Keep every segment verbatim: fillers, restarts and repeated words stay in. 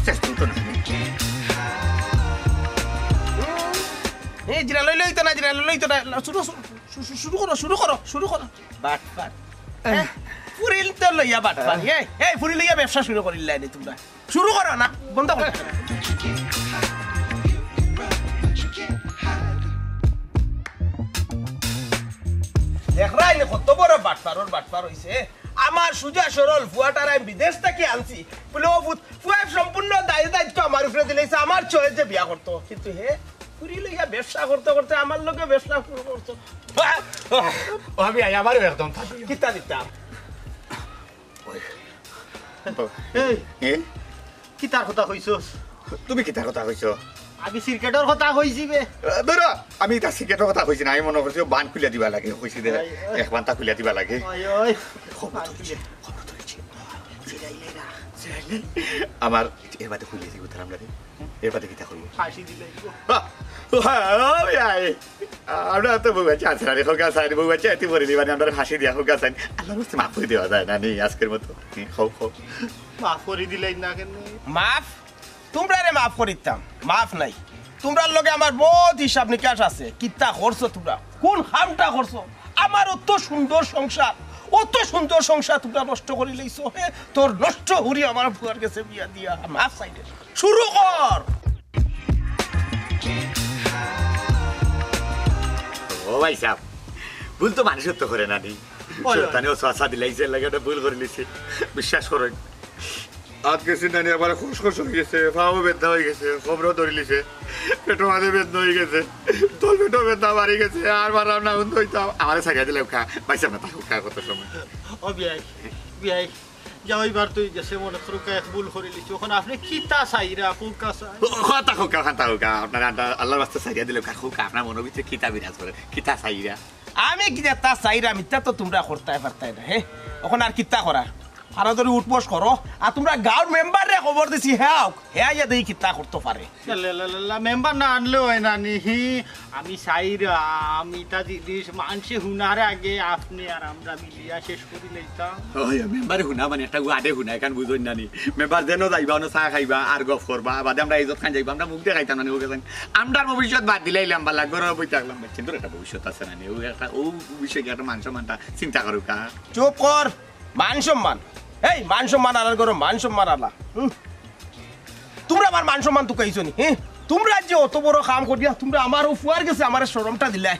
শেষ তো না। এই জিরা লইলে হইতো না, জিরা লইলে হইতো না। শুরু, শুরু, শুরু, শুরু করো, শুরু করো, শুরু করো। বাটপার। হ্যাঁ, ফুরিল তো লইয়া বাটপার। এই, এই ফুরিল লইয়া ব্যবসা শুরু করিলাইনি তোমরা। শুরু করো না, বন্ধ করো। দেখরায় নি কত বড় বাটপার, ওর বাটপার হইছে। আমার সুজা সরল ফুয়াটার আমি বিদেশ থাকি আনছি। বলে, "ও ফুত, ফুয়া সম্পূর্ণ দায় দায়িত্ব আমার উপরে দিলাইছে, আমার চয়েসে বিয়া করতো।" কিন্তু হে, ফুরি লইয়া ব্যবসা করতে করতে আমার লগে ব্যবসা শুরু করছো। ও আমি আই, আমারও একদম থাকি। কিতা দিতাম? এই, এ? কিতার কথা কইছস? তুমি কিতার কথা কইছো? আমি সিগারেটর কথা কইছি বে। আহ, ধরো, আমি ইতা সিগারেটর কথা কইছি না, আমি মনে করছি ও বান খুলিয়া দিবা লাগে, কইছি দে, ওই, ওই। এক বানটা খুলিয়া দিবা লাগে। ওই, ওই। খবর ধরেছি, খবর ধরেছি। সিরাইলে না। সিরাইলে? আমার এর বাদে খুলিয়া দিব, তার আমরা রে। এর বাদে কিতা করবো? ফাঁসি দিলে দিব। আহ, ও, হ্যাঁ, ও, ভাই। আমরা তো বউ বাচ্চা আছে না, খোকা সাইন, বউ বাচ্চা এতে পড়ে দিবানি, আমরা ফাঁসি দিয়া খোকা সাইন। আল্লাহর রাস্তে মাফ করে দেওয়া যায় না, নেই আজকের মতো। হুম, খাও, খাও। মাফ করে দিলাই না কেন? মাফ? তোমরারে মাফ করিতাম, মাফ নাই। তোমরার লগে আমার বহুত হিসাব নিকাশ আছে। কিতা করছো তোমরা? কোন কামটা করছো? আমার অত সুন্দর সংসার, অত সুন্দর সংসার তোমরা নষ্ট করি লইছো। হে, তোর নষ্ট করি আমার ফুয়ার গেছে বিয়া দিয়া। মাফ চাইলে শুরু কর। ও ভাই সাহেব, ভুল তো মানুষের তো করে না নি। ওই, ওই। শয়তানে ও শ্বাসা দিলাইছে, লাগে ওটা ভুল করে লিছে। বিশ্বাস করেন। আত গেছে নানি, আবার খসখস হয়ে গেছে, পাও বেদনা হয়ে গেছে, কোমরও ধরে লিছে, পেটও মাঝে বেদনা হয়ে গেছে, তল পেটও বেদনা বাড়ি গেছে, আর পারলাম না, হুন হইতাম। আমারে ছাড়িয়া দিলে খা, পাইছে না, তাকে খা কত সময়। ও বিয়াই, বিয়াই, যাও, এবার তুই গেছে মনে করো এক ভুল করে লিছি, এখন আপনি কিতা চাইরা, কুকা চাই? ও, কথা হোকা, কথা হোকা, আপনার আল্লাহ-, আল্লাহর রাস্তা ছাড়িয়া দিলে খা, হোকা, আপনার মনের ভিতরে কিতা বিরাজ করে, কিতা চাইরা? আমি কিতা তা চাইরা, মিথ্যা তো তোমরা করতায় পারতায় না, হে? এখন আর কিতা করার? আরো ধরে উঠবস করো, আর তোমরা গাঁওর মেম্বাররে খবর দিছি, হে আউক, হে আইয়া দেই কিতা করতো পারে। লা, লা, লা, লা, মেম্বার না আনলেও হয় না নি, হি, আমি চাইরা, আমি তা জিনিস মানষে হুনার আগে আপনি আর আমরা মিলিয়া শেষ করি লইতাম। ওই মেম্বারে হুনা মানে একটা ওয়ার্ডে হুনা, এখান বুঝইন না নি। মেম্বার যেন যাইবা, অনো চা খাইবা, আর গফ করবা, বাদে আমরা ইজ্জত খান যাইবা, আমরা মুখ দেখাইতাম না নি, ওকে জান। আমরার ভবিষ্যৎ বাদ দিলাইলাম, বালা, ঘরে বই থাকলাম, কিন্তু একটা ভবিষ্যৎ আছে না নি, ও একটা, ও বিষয়ে একটা মান সম্মানটা চিন্তা করুক, হ্যাঁ? চুপ কর। মান সম্মান? এই মান সম্মান আলার করো, মান সম্মান আলা। হুম? তোমরা আমার মান সম্মান তুকাইছো নি, হ্যাঁ? তোমরা যে অত বড় কাম করিয়া, তোমরা আমার ও ফুয়ার গেছে আমার শরমটা দিলায়,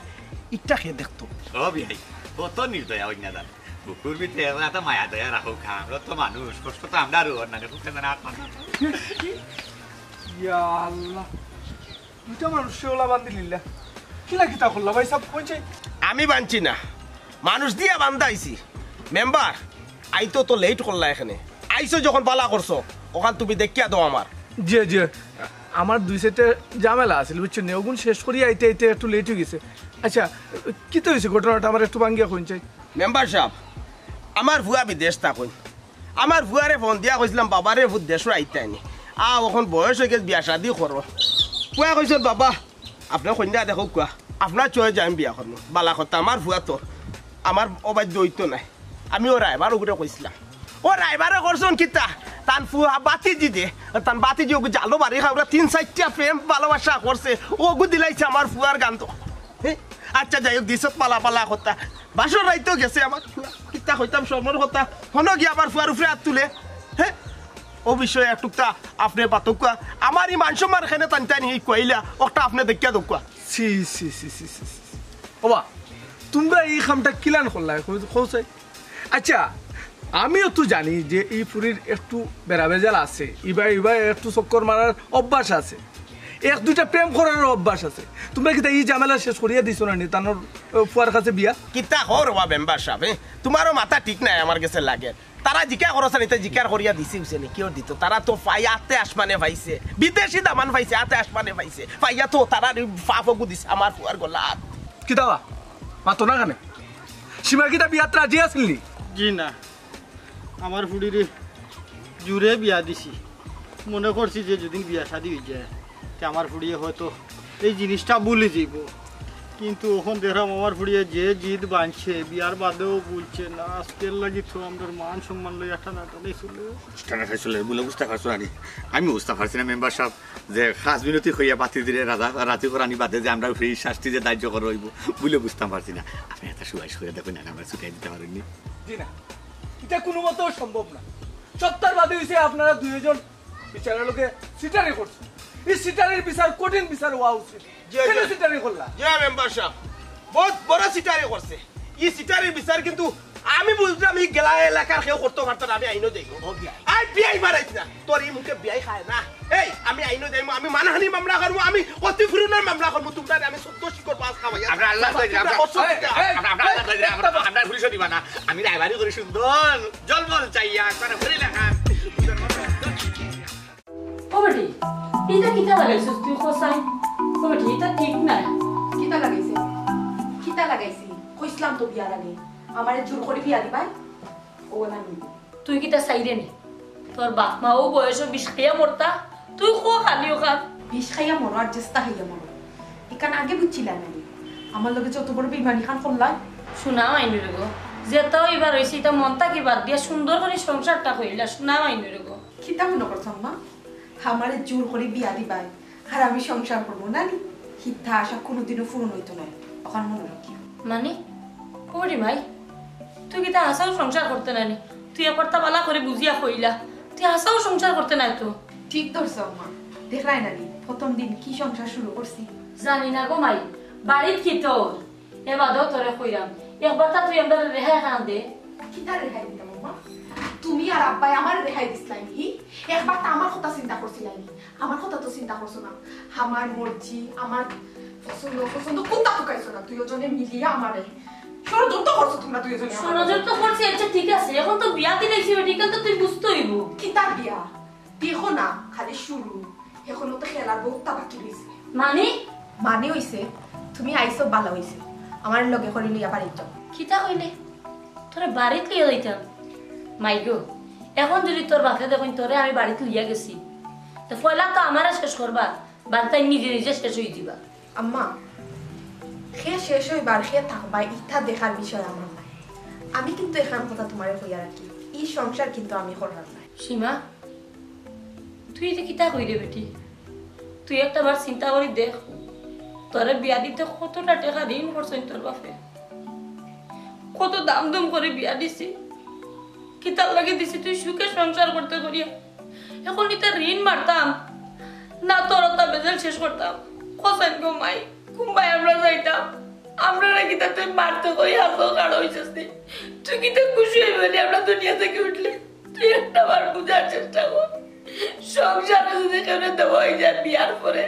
ইটা কে দেখতো? ও বিয়াই, কত নির্দয়া অইন্যা জানো। বুকুর ভিতরে এত, এত মায়া দয়া রাখো খা, আমরা তো মানুষ, কষ্ট তো আমরা আরো অর না, দেখো কেন আর মাথা। ইয়া আল্লাহ। দুইটা মানুষ সে ওলা বান্ধি লিলা। কিলা কিতা করলা ভাই সাহেব, কইছে? আমি বানছি না, মানুষ দিয়া বান্ধাইছি। মেম্বার, আইতো তো লেট করলা এখানে। আইছো যখন বালা করছো, ওখান তুমি দেখিয়া দাও আমার। জি, জি। আমার দুই সেটে ঝামেলা আছিল, বুঝছো নি? ওগুন শেষ করি আইতে আইতে একটু লেট হয়ে গেছে। আচ্ছা, কিতা হয়েছে ঘটনাটা আমার একটু ভাঙ্গিয়া কইন চাই। মেম্বার সাহেব, আমার ফুয়া বিদেশ থাকইন। আমার ফুয়ারে ফোন দিয়া কইছিলাম, "বাবারে, ফুত দেশো আইতায় নি।" আ, অখন বয়স হয়ে গেছে, বিয়া শাদি করো। ফুয়া কইছে, "বাবা, আপনার কইন্যা দেখো কুয়া, আপনার চয়েসে আমি বিয়া করবো।" বালা কথা, আমার ফুয়া তো আমার অবাধ্য হইতো নাই। আমি ও রায়বার ওগুরে কইছিলাম, ও রায়বারে করছন কিতা? তান ফুয়া বাতিজি দে, তান বাতিজি ওগু জালো বাড়ি খাওয়া তিন চারটা প্রেম ভালোবাসা করছে, ওগু দিলাইছে আমার ফুয়ার গান তো। হে? আচ্ছা, যাই হোক, দিছত পালা পালা কথা। বাসর রাইতেও গেছে আমার ফুয়া। কিতা কইতাম শরমর কথা। হনো গিয়া আমার ফুয়ার উপরে হাত তুলে। হে? ও বিষয়ে একটুকটা আপনি বাতকুয়া। আমার এই মান সম্মান এখানে টানি টানি এই কইলা, ওটা আপনি দেখিয়া দকুয়া। সি, সি, সি, সি, সি, সি। ওবা, তোমরা এই কামটা কিলান করলা? কও, কও চাই। আচ্ছা, আমিও তো জানি যে এই ফুরির একটু বেড়াবেজাল আছে, ইবা, ইবা একটু চক্কর মারার অভ্যাস আছে, এক দুইটা প্রেম করার অভ্যাস আছে। তোমরা কিতা এই ঝামেলা শেষ করিয়া দিছো না নি? তানোর, আহ, ফুয়ার কাছে বিয়া? কিতা কও রে বা মেম্বার সাহেব, এ? তোমারও মাথা ঠিক নাই আমার গেছে লাগে। তারা জিকার করছে নি, তা জিকার করিয়া দিছি, বুঝছে নি? কিওর দিত? তারা তো পাই আতে আসমানে পাইছে, বিদেশি দামান পাইছে, আতে আসমানে পাইছে। পাইয়া তো তারা ফাফগু দিছে আমার ফুয়ার গলাত। কিতা বা? মাতো না কেনে? সীমা কিতা বিয়াত রাজি আছিল নি? জি না, আমার ফুড়িরে জুরে বিয়া দিছি। মনে করছি যে যদি বিয়া শাদি হয়ে যায়, তে আমার ফুড়িয়ে হয়তো এই জিনিসটা ভুলে যাইব। কিন্তু অখন দেখরাম আমার ফুড়িয়ে যে জিদ বানছে, বিয়ার বাদেও বুলছে না, আজকের লাগি তো আমরার মান সম্মান লইয়া টানাটানি চলে। টানাটানি চলে, বুলে বুঝতা পারছো না নি? আমি বুঝতা পারছি না মেম্বার সাব, যে খাস মিনতি কইয়া বাতি দিলে রাজা রাতি করানি বাদে যে আমরার ফুড়ির শাস্তি যে ধার্য করা অইবো, বুলে বুঝতাম পারছি না। আপনে একটা সুপারিশ করিয়া দেখইন না, আমরারে ছুটাই দিতা পারইন নি? জি না, ইটা কুনুমতেও সম্ভব না। সপ্তাহর বাদে অইছে আপনারা দুইজন বিচারর লগে চিটারি করছইন। ই চিটারির বিচার কঠিন বিচার অওয়া উচিত। জি, কেনে জি। চিটারি করলা? জি, মেম্বার সাব, বউত বড় চিটারি করছে। ই চিটারির বিচার কিন্তু আমি বুঝলাম, ই গেলা এলাকার কেউ করতো পারতো না, আমি আইনো যাইমু। ও বিয়াই। আই বিয়াই মারাইস না, তোর ই মুখে বিয়াই খায় না। এই, আমি আইনো যাইমু, আমি মানহানি মামলা করমু, আমি ক্ষতিপূরণর মামলা করমু, তুমরারে আমি চৌদ্দ শিকড় পাঁচ খাওয়াইয়া। আমরা আল্লাহ আমরা, আমরা, আমরা, আমরা, আমরা পুলিশও দিবা না, আমি রায়বারি করি সুন্দর, জলমল চাইয়া, একবারে ভরি লেখা। ও বেটি, ইটা কিতা লাগাইছস তুই কছাই? ও বেটি, ইটা ঠিক নায়। কিতা লাগাইছে? কিতা লাগাইছি? কইছলাম তো বিয়ার আগে, আমারে জোর করি বিয়া দিবায়। ও না নি। তুই কিতা চাইরে নি? তোর বাপ মাও বয়সো বিষ খাইয়া মরতা, তুই কো খালি অখান। বিষ খাইয়া মরো আর জেস্তা খাইয়া মরো, ইখান আগে বুঝছিলা না নি? আমার লগে যত বড় বেইমানি খান করলা। হুনা মাইনু রে গো, যেতা অইবার অইছে, ইতা মন থাকি বাদ দিয়া সুন্দর করি সংসারটা করিলা, হুনা মাইনু রে গো। কিতা মনো করছো আম্মা? আমারে জোর করি বিয়া দিবায়, আর আমি সংসার করমু না নি? হিতা আশা কুনুদিনও পূরণ অইতো নায়, অখান মনো রাখিও। মানে? ওরে মাই, তুই কিতা হাছাউ সংসার করতে নায় নি? তুই একবারতা ভালা করি বুঝিয়া কইলা, তুই হাছাউ সংসার করতে নায় তো। ঠিক ধরছো আম্মা, দেখরায় না নি, প্রথম দিন কি সংসার শুরু করছি। জানি না গো মাই, বাড়িত কিতা অর? এ বাদেও তোরে কইরাম, একবারতা তুই আমরারে রেহাই খান দে। কিতা রেহাই দিতাম আম্মা? তুমি আর আব্বায় আমারে রেহাই দিছলায় নি? একবারতা আমার কথা চিন্তা করছিলায় নি? আমার কথা তো চিন্তা করছো না। আমার মর্জি, আমার পছন্দ অপছন্দ কুনতা তুকাইছো না। দুইওজনে মিলিয়া আমারে ষড়যন্ত্র করছো তুমরা দুইওজনে। ষড়যন্ত্র করছি, আচ্ছা ঠিক আছে, অখন তো বিয়া দিলাইছি বেটি, ইখান তো তুই বুঝতে অইবো। কিতার বিয়া? দেখো না, খালি শুরু, অখনো তো খেলার বউততা বাকি রইছে। মানে? মানে অইছে, তুমি আইছো ভালা অইছে, আমার লগে করি লইয়া বাড়িত যাও। কিতা কইলে? তোরে বাড়িত লইয়া যাইতাম? মাই গো, অখন যুদি তোর বাপে দেখইন তোরে আমি বাড়িত লইয়া গেছি, তে পয়লা তো আমারে শেষ করবা, বাড়িত নিজে নিজে শেষ অইযিবা। আম্মা, কে শেষ অইবা আর কে থাকবা, ইতা দেখার বিষয় আমার নায়। আমি কিন্তু একখান কথা তুমারে কইয়া রাখি, ই সংসার কিন্তু আমি কররাম নায়। সীমা, তুই ইতা কিতা কইরে বেটি? তুই একটা বার চিন্তা করি দেখ, তোরে বিয়া দিতে কতটা টেকা ঋণ করছইন তোর বাপে, কত দাম দুম করি বিয়া দিছি। কিতার লাগি দিছি তুই সুখে সংসার করতে করিয়া? অখন ইতা ঋণ মারতাম না তোর অতা বেজাল শেষ করতাম? কছাইন গো মাই, কুনবায় আমরা যাইতাম? আমরারে কিতা তুই মারতে কই হাতো কাড় অইছস নি? তুই কিতা খুশি অইবে নি আমরা দুনিয়া থাকি উঠলে? তুই একটা বার বুঝার চেষ্টা কর। সংসারে যুদি কেউরে দেওয়া অইযায় বিয়ার পরে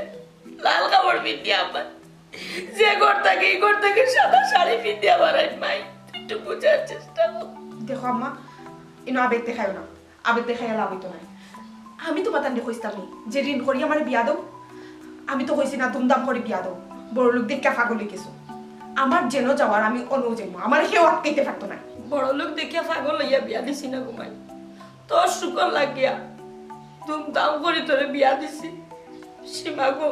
লাল কাপড় পিন্দিয়া আবার, যে ঘর থাকি, ই ঘর থাকি সাদা শাড়ি পিন্দিয়া আবার আইন মাই, তুই একটু বুঝার চেষ্টা কর। দেখো আম্মা, ইনো আবেগ দেখাইও না, আবেগ দেখাইয়া লাভ অইতো নায়। আমি তুমাতানরে কইছলাম নি যে ঋণ করি আমারে বিয়া দেও? আমি তো কইছি না ধুমধাম করি বিয়া দেও, বড়লোক দেখিয়া পাগল অইগেছো। আমার যেনো যাওয়ার আমি অনো যাইমু, আমারে কেউ আটকাইতে পারতো নায়। বড়লোক দেখিয়া পাগল অইয়া বিয়া দিছি না গো মাই, তোর সুখর লাগিয়া ধুমধাম করি তোরে বিয়া দিছি। সীমা গো,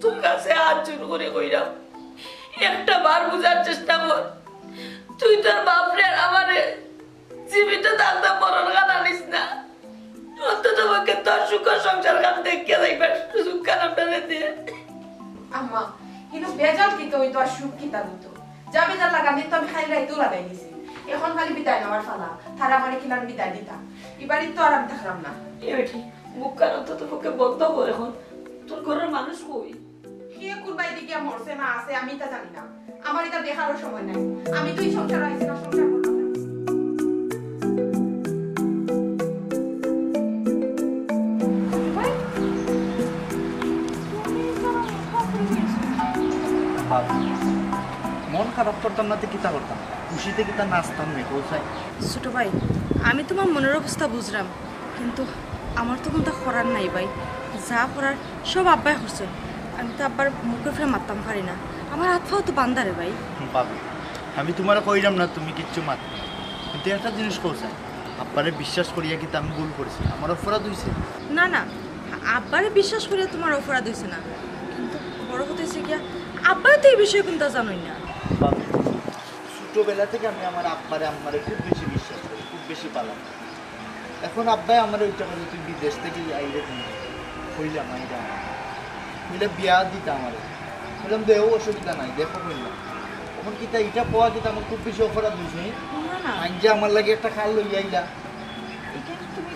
তোর কাছে আত জোড় করি কইরাম, একটা বার বুঝার চেষ্টা কর। তুই তোর বাপরে আর আমারে জীবিত থাকতে মরণ খান আনিস না। অন্তত পক্ষে তোর সুখর সংসার খান দেখিয়া যাইবার সুযোগ খান আমরারে দে। আম্মা, ইনো বেজাল কিতা অইতো আর সুখ কিতা অইতো? যা বেজাল লাগানির তো আমি কাইল রাইতেউ লাগাই দিছি। অখন খালি বিদায় নেওয়ার পালা, তারা আমারে কিলান বিদায় দিতা। ই বাড়িত তো আর আমি থাকরাম না। এ বেটি, মুখ খান অন্তত পক্ষে বন্ধ কর অখন। তোর ঘরর মানুষ কই? কে কুনবায় দিকে মরছে না আছে, আমি ইতা জানি না। আমার ইতা দেখারও সময় নাই। আমি তো ই সংসারো আইছি না, সংসার করতাম না। ভাই, তুমি তো আমার মুখ খারাপ করে দিয়েছো। বাপ, মন খারাপ করতাম না তে কিতা করতাম? খুশিতে কিতা নাচতাম নে, কও চাই? ছোট ভাই, আমি তুমার মনর অবস্থা বুঝরাম, কিন্তু আমার তো কুনতা করার নাই ভাই। যা করার সব আব্বায় করছইন। আমি তো আব্বার মুখর উপরে মাততাম পারি না, আমার আত পাও তো বান্ধা রে ভাই। বাবা, আমি তুমারে কইরাম না তুমি কিচ্ছু মাত না, কিন্তু একটা জিনিস কও চাই, আব্বারে বিশ্বাস করিয়া কিতা আমি ভুল করছি? আমার অপরাধ অইছে? না না, আব্বারে বিশ্বাস করিয়া তুমার অপরাধ অইছে না, কিন্তু বড় কথা অইছে গিয়া আব্বায় তো এই বিষয়ে কুন্তা জানইন না। বাবা, ছোটবেলা থেকে আমি আমার আব্বারে আম্মারে খুব বেশি বিশ্বাস করি, খুব বেশি পালন করি। এখন আব্বায় আমারে ওইটা বলে, "তুই বিদেশ থেকে আইলে তুমি কইলাম আইরা, কইলে বিয়া দিতা আমারে।" বললাম, "দেও, অসুবিধা নাই, দেখো কইলাম।" এখন কিতা ইটা কওয়া কিতা আমার খুব বেশি অপরাধ হইছে? না, না। আইন যে আমার লাগি একটা খাল লইয়া আইলা। এখানে তুমি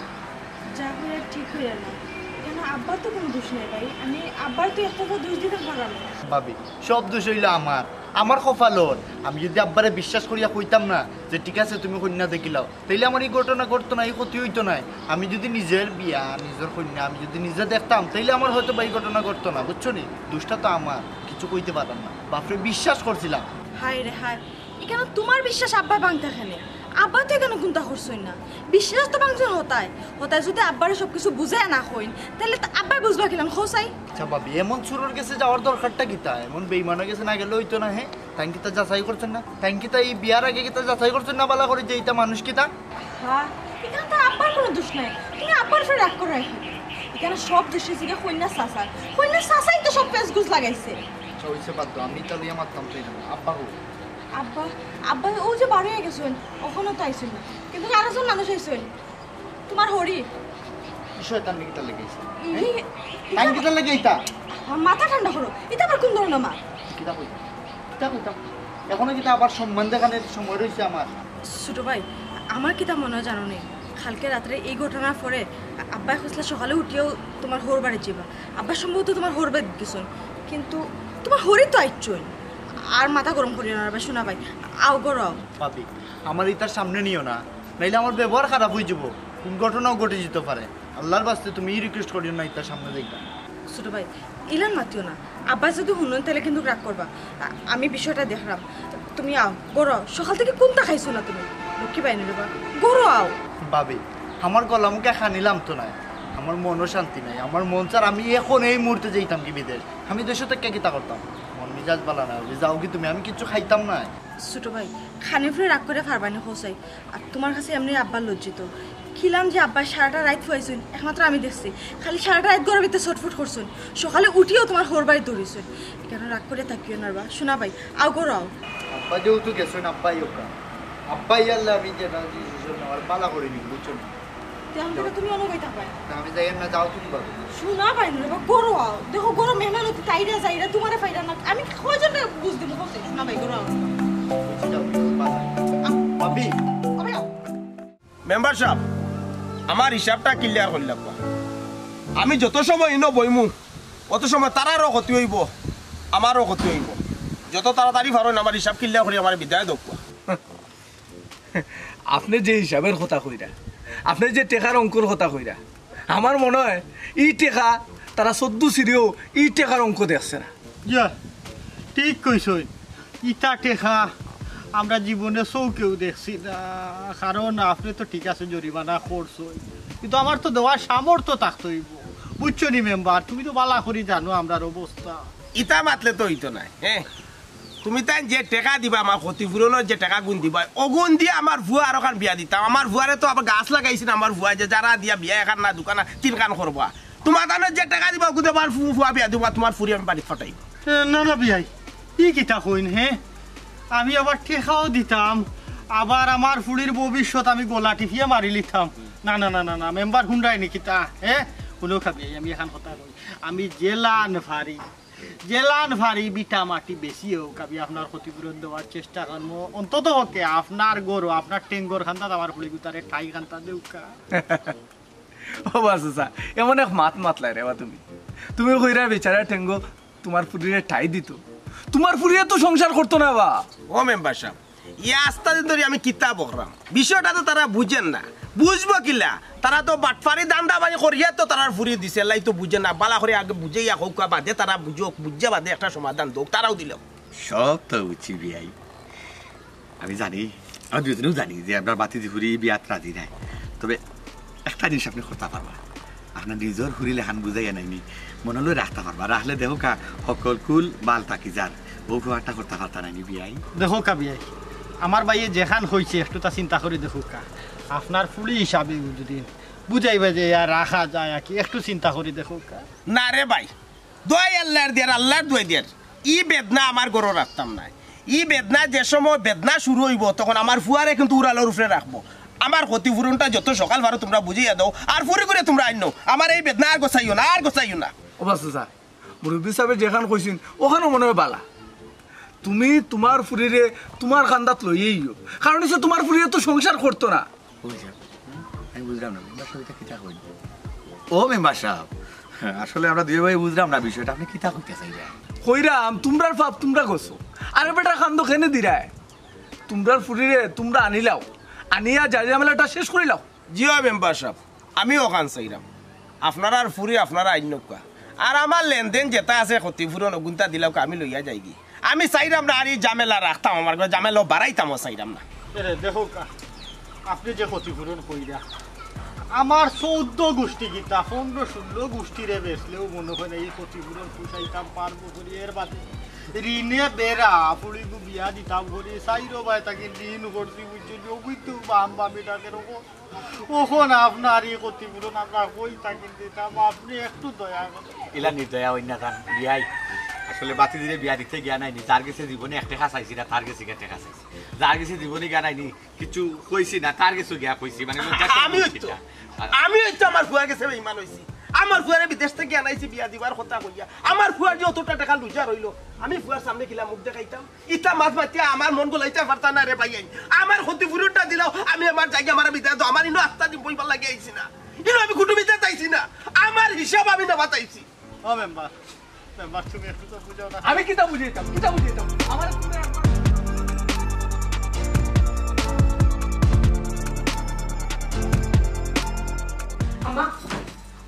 যা হইয়া ঠিক হইয়া না। কেন আব্বার তো কোনো দোষ নাই ভাই, আমি আব্বার তো একটা দোষ দিতে পারলাম না। ভাবি, সব দোষ হইলো আমার, আমার কপালর। আমি যদি আব্বারে বিশ্বাস করিয়া কইতাম না যে ঠিক আছে তুমি কইন্যা দেখিলাও, তাইলে আমার এই ঘটনা ঘটতো না, এই ক্ষতি হইতো না। আমি যদি নিজের বিয়া, নিজের কইন্যা আমি যদি নিজে দেখতাম, তাইলে আমার হয়তো বা এই ঘটনা ঘটতো না, বুঝছো নি? দোষটা তো আমার, কিছু কইতে পারলাম না। বাপরে বিশ্বাস করছিলাম। হায় রে হায়, এখানে তোমার বিশ্বাস আব্বায় ভাঙতা কেনে? আব্বায় তো এখানে কুন্তা করছইন না। বিশ্বাস তো ভাঙছইন হতায়। হতায় যদি আব্বারে সব কিছু বুঝাইয়া না কইন, তাইলে তো আব্বায় বুঝবা কিলান, কও চাই? আচ্ছা ভাবি, এমন চুরর গেছে যাওয়ার দরকারটা কিতা? এমন বেইমানর গেছে না গেলে হইতো না, হে? তাইন কিতা যাচাই করছইন না? তাইন কিতা এই বিয়ার আগে কিতা যাচাই করছইন না বালা করি যে ইটা মানুষ কিতা? হ্যাঁ, এখানে তো আব্বার কোনো দোষ নাই। তুমি আব্বার উপরে রাগ করে রাখো। এখানে সব দোষ হইছে গিয়া কইন্যার চাচার। কইন্যার চাচাই তো সব পেঁচগুছ লাগাইছে। আচ্ছা, হইছে, বাদ দাও, আমি ইটা লইয়া মাততাম চাইলাম না। আব্বা কই? আব্বা, আব্বা ও যে বার হইয়া গেছইন, অখনো তো আইছইন না। কিন্তু আরো জন মানুষ আইছইন। তোমার হরি। কি শয়তান নি কিতা লাগাইছে? ই, তাই কিতা লাগাইতা? আমার মাথা ঠান্ডা করো। ইটা আবার কোন ধরনের মা? কিতা কইতা? কিতা কইতাম? এখনো কিতা আবার সম্মান দেখানোর সময় রইছে আমার? ছোট ভাই, আমার কিতা মনে হয় জানো নি? কালকে রাত্রে এই ঘটনার পরে আব্বায় কইছলা সকালে উঠিয়াও তোমার হউর বাড়ি যাইবা। আব্বা সম্ভবত তোমার হউর বাড়ি গেছইন। কিন্তু তোমার হরি তো আইছইন। আর মাথা গরম করিও না রে ভাই, শোনা ভাই। আও ঘরো আও। ভাবি, আমার ইতার সামনে নিও না, নাইলে আমার ব্যবহার খারাপ হয়ে যাবো। কোন ঘটনাও ঘটে যেতে পারে। আল্লাহর বাস্তে তুমি request করিও না ইতার সামনে দেখবা। ছোট ভাই, ইলান মাতিও না। আব্বায় যদি হুনইন তাইলে কিন্তু রাগ করবা। আ-, আমি বিষয়টা দেখরাম। তুমি আও, ঘরো আও। সকাল থেকে কুন্তা খাইছো না তুমি। লক্ষ্মী বাইন রে বা, ঘরো আও। ভাবি, আমার গলা মুখে খানিলাম তো নাই। আমার মনও শান্তি নাই। আমার মন চার আমি এখন এই মুহূর্তে যাইতাম কি বিদেশ। আমি দেশে থাকি কিতা করতাম? মন মিজাজ বালা না, যাও কি তুমি? আমি কিচ্ছু খাইতাম না। ছোট ভাই, খানির উপরে রাগ করে পারবা নি কও চাই। আর তোমার কাছে এমনি আব্বা লজ্জিত। কিলান যে আব্বায় সারাটা রাইত ফুয়াইছইন, একমাত্র আমি দেখছি। খালি সারাটা রাইত ঘরর ভিতরে ছটফট করছইন। সকালে উঠিয়াও তোমার হউর বাড়ি দৌড়িছইন। এখানে রাগ করে থাকিও না রে বা। শোনা ভাই, আও ঘরো আও। আব্বা যেহেতু গেছইন, আব্বাই ওকা। আব্বাই আল্লাহ আমি যেটা decision নেওয়ার বালা করি নিব, বুঝছো না? তে আমি তো তুমি অনো কইতা পাই। না, আমি যাই না, যাও তুমি বাবা। শোনা ভাই রে বা, ঘরো আও। দেখো, ঘরো মেহমান অতিথি আইরা যাইরা, তোমারে পাইরা না। আমি কয়জনরে বুঝ দিমু, কও চাই? শোনা ভাই, ঘরো আও। বুঝছি, যাও, বাবা। আ- ভাবি। আরে আও। মেম্বার সাব, আমার হিসাবটা clear করিলাউক্কা। আমি যত সময় ইনো বইমু, অত সময় তারারও ক্ষতি হইব, আমারও ক্ষতি হইব। যত তাড়াতাড়ি পারইন আমার হিসাব clear করি আমার বিদায় দেউক্কা। আপনে যে হিসাবের কথা কইরা, আপনে যে টেকার অঙ্কর কথা কইরা, আমার মনে হয় ই টেকা তারা চোদ্দ সিরিও ই টেকার অঙ্ক দেখছে না। ইয়া, ঠিক কইছইন। ইতা টেকা আমরা জীবনে চউখেও দেখছি না। কারণ আপনে তো ঠিক আছে জরিমানা করছইন, কিন্তু আমার তো দেওয়ার সামর্থ্য থাকতে হইব, বুঝছো নি মেম্বার? তুমি তো বালা করি জানো আমরার অবস্থা। ইতা মাতলে তো হইতো নায়, হ্যাঁ? তুমি তাইন যে টেকা দিবা, আমার ক্ষতিপূরণর যে টেকাগুন দিবা, অগুন দিয়া আমার ফুয়া আরোখান বিয়া দিতাম। আমার ফুয়ারে তো আবার গাছ লাগাইছে না, আমার ফুয়া যে যারা দিয়া বিয়া এখান না দুখান না তিনখান করবা। তোমার তানে যে টেকা দিবা, অগুন দিয়া আমার ফু-, ফুয়া বিয়া দিবা, তোমার ফুরি আমি বাড়িত ফাটাই। এ, না, না, বিয়াই, ই কিতা কইন, হে? আমি আবার টেকাও দিতাম, আবার আমার ফুরির ভবিষ্যৎ আমি গলা টিপিয়া মারি লিতাম। না, না, না, না, না, মেম্বার হুনরায় নি কিতা, হে? হুনউক্কা বিয়াই, আমি এখান কথা কই, আমি যেলান পারি, যেলান পারি ভিটা মাটি বেচিয়া অউক, আমি আপনার ক্ষতিপূরণ দেওয়ার চেষ্টা করমু। অন্তত পক্ষে আপনার ঘরো, আপনার টেঙ্গর খান্দাত আমার ফুড়ি গুতারে ঠাই খান্তা দেউক্কা। ও বা চাচা, এমন এক মাত মাতলায় রে বা তুমি। তুমি কইরায় বেচারা টেঙ্গো তোমার ফুরিরে ঠাই দিতো। তোমার ফুরিয়ে তো সংসার করতো না বা। ও মেম্বার সাব, ই আস্তা দিন ধরি আমি কিতা বকরাম? বিষয়টা তো তারা বুঝের না। বুঝবো কিলা? তারা তো বাটপারি ধান্দাবাজি করিয়া তো তারার ফুরি দিছে, এরলাগি তো বুঝের না। বালা করি আগে বুঝাইয়া কউক্কা, বাদে তারা বুঝউক, বুঝিয়া বাদে একটা সমাধান দেউক, তারাও দিল। সব তো বুঝছি বিয়াই। আমি জানি, আমি দুইজনেও জানি যে আপনার বাতিজি ফুরি বিয়াত রাজি নাই। তবে একটা জিনিস আপনে করতা পারবা, আপনার নিজর ফুরি লেখান বুঝাইয়া নাইনি, মনো লই রাখতা পারবা। রাখলে দেখউক্কা, হকল কুল বাল থাকি যার, অউ ব্যাপারটা করতা পারতা নাইনি বিয়াই। দেখউক্কা বিয়াই, আমার ভাইয়ে যেখান কইছে একটু তা চিন্তা করি দেখউক্কা। আপনার ফুরি হিসাবে যদি বুঝাইবা যে আর রাখা যায় আর কি, একটু চিন্তা করি দেখউক্কা। না রে ভাই, দোয়াই আল্লাহর দিয়ার, আল্লাহর দোয়াই দিয়ার। ই বেদনা আমার ঘরো রাখতাম নায়। ই বেদনা যে সময় বেদনা শুরু অইবো, তখন আমার ফুয়ারে কিন্তু উড়ালর উপরে রাখবো। আমার ক্ষতিপূরণটা যত সকাল পারো তুমরা বুঝাইয়া দেও, আর ফুরি করে তুমরা আইনো। আমার এই বেদনা আর গোছাইও না, আর গোছাইও না। ও বা চাচা, মুরব্বি সাবে যেখান কইছইন, অখানও মনে অয় বালা। তুমি তুমার ফুরিরে তুমার কান্দাত লইয়া আইও, কারণ অইছে তুমার ফুরিয়ে তো সংসার করতো না। ও সাব, আমি বুঝলাম না, মেম্বার সাব ইতা কিতা কইন? ও মেম্বার সাব, আসলে আমরা দুই ভাই বুঝলাম না বিষয়টা, আপনে কিতা কইতা চাইরা? কইরাম, তুমরার পাপ তুমরা গছো, আরে বেটার কান্দো কেনে দিরায়? তুমরার ফুরিরে তুমরা আনিলাও, আনিয়া যা ঝামেলাটা শেষ করিলাও। জি অয় মেম্বার সাব, আমিও অখান চাইরাম। আপনারার ফুরি আপনারা আইনউক্কা। আর আমার লেনদেন যেটা আছে ক্ষতিপূরণ অগুনতা দিলাউক্কা, আমি লইয়া যাইগি। আমি চাইরাম না আর ই ঝামেলা রাখতাম, আমার ঘরো ঝামেলা বাড়াইতামও চাইরাম না। এরে দেখউক্কা, আপনে যে ক্ষতিপূরণ কইরা, আমার চৌদ্দ গুষ্টি কিতা, পনরো ষুল্ল গুষ্টিরে বেচলেও মনো অয় না ই ক্ষতিপূরণ পুষাইতাম পারমু করি। এর বাদে ঋণে বেড়া, ফুড়িগু বিয়া দিতাম করি, চাইরো বায় তাকে ঋণ করছি, বুঝছো নি? অগুইন তো বাম বামে ডাকে রকম। অখন আপনার ই ক্ষতিপূরণ আমরা কই থাকি দিতাম, আপনে একটু দয়া করইন। ইলা নির্দয়া অইন না যান, বিয়াই। আসলে বাতিজিরে বিয়া দিতে গিয়া নাইনি, যার গেছে জীবনে এক টেকা চাইছি না, তার গেছে গিয়া টেকা চাইছি। যার গেছে জীবনে গিয়া নাইনি, কিছু কইছি না, তার গেছে গিয়া কইছি, মানে, লজ্জা শরম আমি অইতো, অইছে না। আর আমি অইতো আমার ফুয়ার গেছে বেইমান অইছি। আমার ফুয়ারে বিদেশ থাকি আনাইছি বিয়া দিবার কথা কইয়া। আমার ফুয়ার যে অতটা টেকা লুজা রইলো, আমি ফুয়ার সামনে কিলা মুখ দেখাইতাম? ইতা মাত মাতিয়া আমার মন গলাইতা পারতা না রে ভাইয়াইন। আমার ক্ষতিপূরণটা দিলাও, আমি আমার জাগা আমার বিদায় দেও, আমার ইনো আস্তা দিন বইবার লাগি আইছি না, ইনো আমি কুটুমিতে চাইছি না, আমার হিসাব আমি নেওয়াত আইছি। ও মেম্বার, মেম্বার, তুমি একটু তো বুঝাও না। আমি কিতা বুঝাইতাম, কিতা বুঝাইতাম? আমার তুমি একবার আম্মা,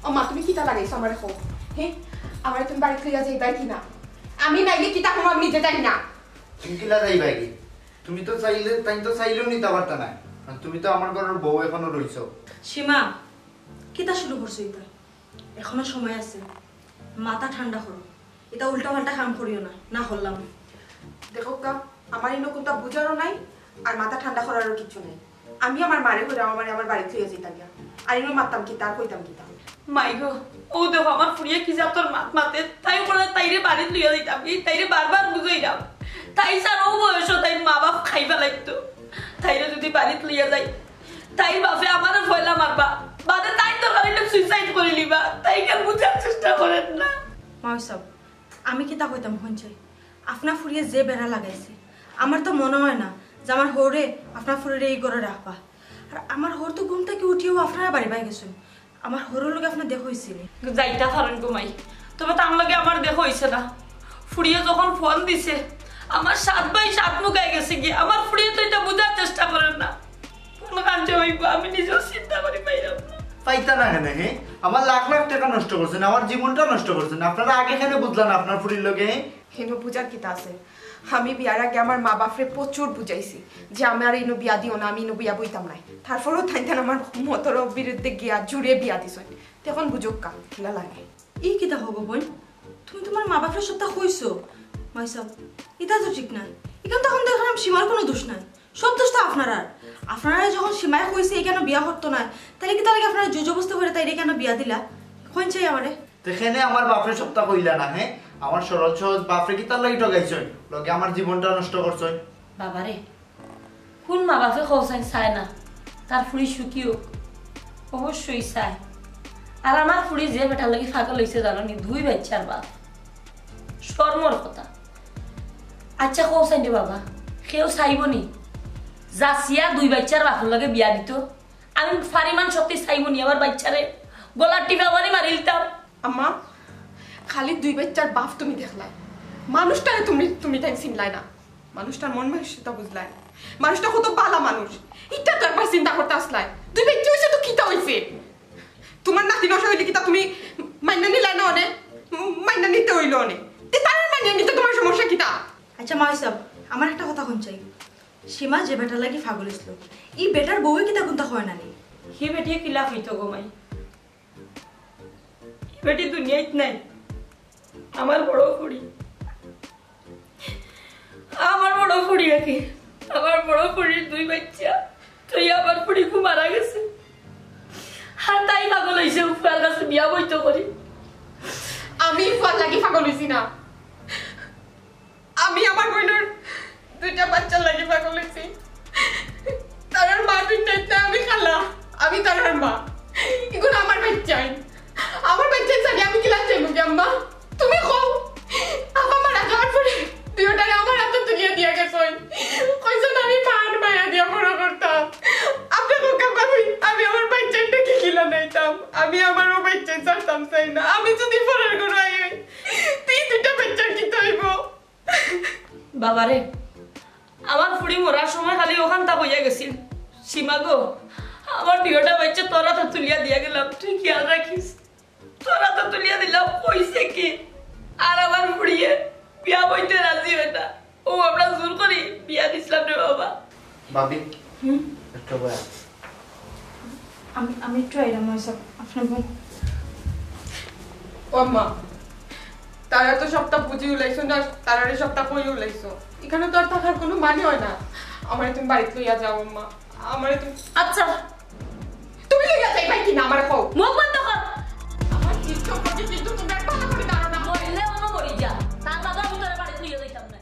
ও মা, তুমি কিতা লাগাইছো আমারে কও? হে, আমারে তুমি বাড়িত লইয়া যাইবায় কি না? আমি নাইলে কিতা করমু আমি নিজে জানি না। তুমি কিলা যাইবায় কি? তুমি তো চাইলে, তাইন তো চাইলেও নিতা পারতা নায়। আর তুমি তো আমার ঘরর বউ এখনো রইছো। সীমা, কিতা শুরু করছো ইতা? এখনো সময় আছে, মাথা ঠান্ডা করো। ইতা উল্টা পাল্টা কাম করিও না, না করলাম। দেখউক্কা, আমার ইনো কুন্তা বুঝারও নাই, আর মাথা ঠান্ডা করারও কিচ্ছু নাই। আমি আমার মারে কইরাম, আমারে আমার বাড়িত লইয়া যাইতা গিয়া। আর ইনো মাততাম কিতা, আর কইতাম কিতা? মাই গো, অউ দেখো আমার ফুড়িয়ে কি জাতর মাত মাতে, তাই বলে তাইরে বাড়িত লইয়া যাইতাম, এই তাইরে বারবার বুঝাইলাম। তাই ছাড়া অউ বয়সো তাইর মা বাপ খাই ফালাইতো। তাইরে যুদি বাড়িত লইয়া যাই, তাইর বাপে আমারে পয়লা মারবা, বাদে তাইর দরকার অইলে suicide করি লিবা, তাই কেউ বুঝার চেষ্টা করের না। মাও সাব, আমি কিতা কইতাম হুনছইন? আপনার ফুড়িয়ে যে বেড়া লাগাইছে, আমার তো মনো অয় না যে আমার হউরে আপনার ফুড়িরে ই ঘরো রাখবা। আর আমার হউর তো ঘুম থাকি উঠিয়াউ আপনারা বাড়ি বায় গেছইন। আমার হউরর লগে আপনার দেখা অইছে নি? যাইতা পারইন গো মাই, তবে তান লগে আমার দেখা অইছে না। ফুড়িয়ে যখন ফোন দিছে, আমার সাত ভাই সাত মুখায় গেছে গিয়া। আমার ফুড়িয়ে তো ইতা বুঝার চেষ্টা করের না। কোন কাম যে অইবো আমি নিজেও চিন্তা করি পাইরাম না। পাইতা না কেনে, হে? আমার লাখ লাখ টেকা নষ্ট করছইন, আমার জীবনটা নষ্ট করছইন। আপনারা আগে কেনে বুঝলা না আপনার ফুড়ির লগে, হে? হেনো বুঝার কিতা আছে? আমি বিয়ার আগে আমার মা বাপরে প্রচুর বুঝাইছি যে আমারে ইনো বিয়া দিও না, আমি ইনো বিয়া বইতাম নায়। তারপরেও তাইন তান আমার মতর বিরুদ্ধে গিয়া জুরে বিয়া দিছইন। তে অখন বুঝউক্কা, কিলা লাগে। ই কিতা কও গো বইন? তুমি তুমার মা বাপরে সবটা কইছো? মাই সাব, ইতা তো ঠিক নায়। ইখান তো অখন দেখরাম সীমার কুনু দোষ নাই, সব দোষ তো আপনারার। আপনারারে যখন সীমায় কইছে ইখানো বিয়া করতো নায়, তাইলে কিতার লাগি আপনারা জোর জবরদস্তি করি তাইরে ইখানো বিয়া দিলা? কইন চাই আমারে। তে কেনে আমার বাপরে সবটা কইলা না, হে? আমার সরল সহজ বাপরে কিতার লাগি ঠগাইছইন? লগে আমার জীবনটা নষ্ট করছইন। বাবারে, কুন মা বাপে কওছাইন চায় না তার ফুড়ি সুখী অউক? অবশ্যই চায়। আর আমার ফুড়ি যে বেটার লাগি পাগল অইছে জানো নি, দুই বাইচ্চার বাপ। শরমর কথা। আইচ্ছা কওছাইন রে বাবা, কেউ চাইবো নি যাচিয়া দুই বাইচ্চার বাপর লগে বিয়া দিতো? আমি পরিমাণ শক্তি চাইবো নি আমার বাইচ্চারে গলার টিপা মারি মারিলিতাম। আম্মা, খালি দুই বাইচ্চার বাপ তুমি দেখলায়, মানুষটারে তুমি, তুমি তাইন চিনলায় না, মানুষটার মন মানসিকতা বুঝলায় না। মানুষটা কত ভালা মানুষ, ইটা তো একবার চিন্তা করতা আছলায়। দুই বাইচ্চা অইছে তো কিতা অইছে? তুমার নাতি নষ্ট অইলে কিতা তুমি মাইনা নিলায় না অনে? মাইনা নিতে অইলো অনে। তে তারে মাইনা নিতে তুমার সমস্যা কিতা? আইচ্ছা মাই সাব, আমার একটা কথা কইন চাই, সীমা যে বেটার লাগি পাগল অইছিল, ই বেটার বউয়ে কিতা কুন্তা কয় না নি? হি বেটিয়ে কিলা কইতো গো মাই? ই বেটি দুনিয়াত নাই। আমার বড় ফুড়ি, আমার বড় ফুড়ি আর কি, আমার বড় ফুড়ির দুই বাইচ্চা, তো ই আমার ফুড়ি কু মারা গেছে। আর তাই পাগল অইছে, ফুয়ার কাছে বিয়া বইতো করি। আমি ফুয়ার লাগি পাগল অইছি না, আমি আমার অউ বাইচ্চারে ছাড়তাম চাই না। আমি যুদি পরের ঘরো আই, তে দুইটা বাইচ্চার কিতা অইবো? বাবারে, আমার ফুড়ি মরার সময় খালি অখানতা কইয়া গেছিল, "সীমা গো, আমার দুইওটা বাইচ্চা তোর আতো তুলিয়া দিয়া গেলাম, তুই খিয়াল রাখিস।" তোর আতো তুলিয়া দিলাম, অইছে কি? আর আমার ফুড়িয়ে বিয়া বইতে রাজি অয় না। অউ আমরা জোর করি বিয়া দিছলাম রে বাবা। ভাবি, হুম? একটু বয়া। আমি, আমি একটু আইরাম, আপনে বইন। ও আম্মা, তারা তো সবটা বুঝি উলাইছো না, তারারে সবটা কই উলাইছো। ইখানো তো আর থাকার কুনু মানে অয় না। আমারে তুমি বাড়িত লইয়া যাও আম্মা, আমারে তুমি আচ্ছা, তুমি লইয়া যাইবায় কি না আমারে কও। মুখ বন্ধ কর। আমার ইজ্জত সম্পর্কে কিন্তু তুমি আর ভালা করি জানো না। মরলে অনো মরি যা, তার বাদে আমি তোরে বাড়িত লইয়া যাইতাম না।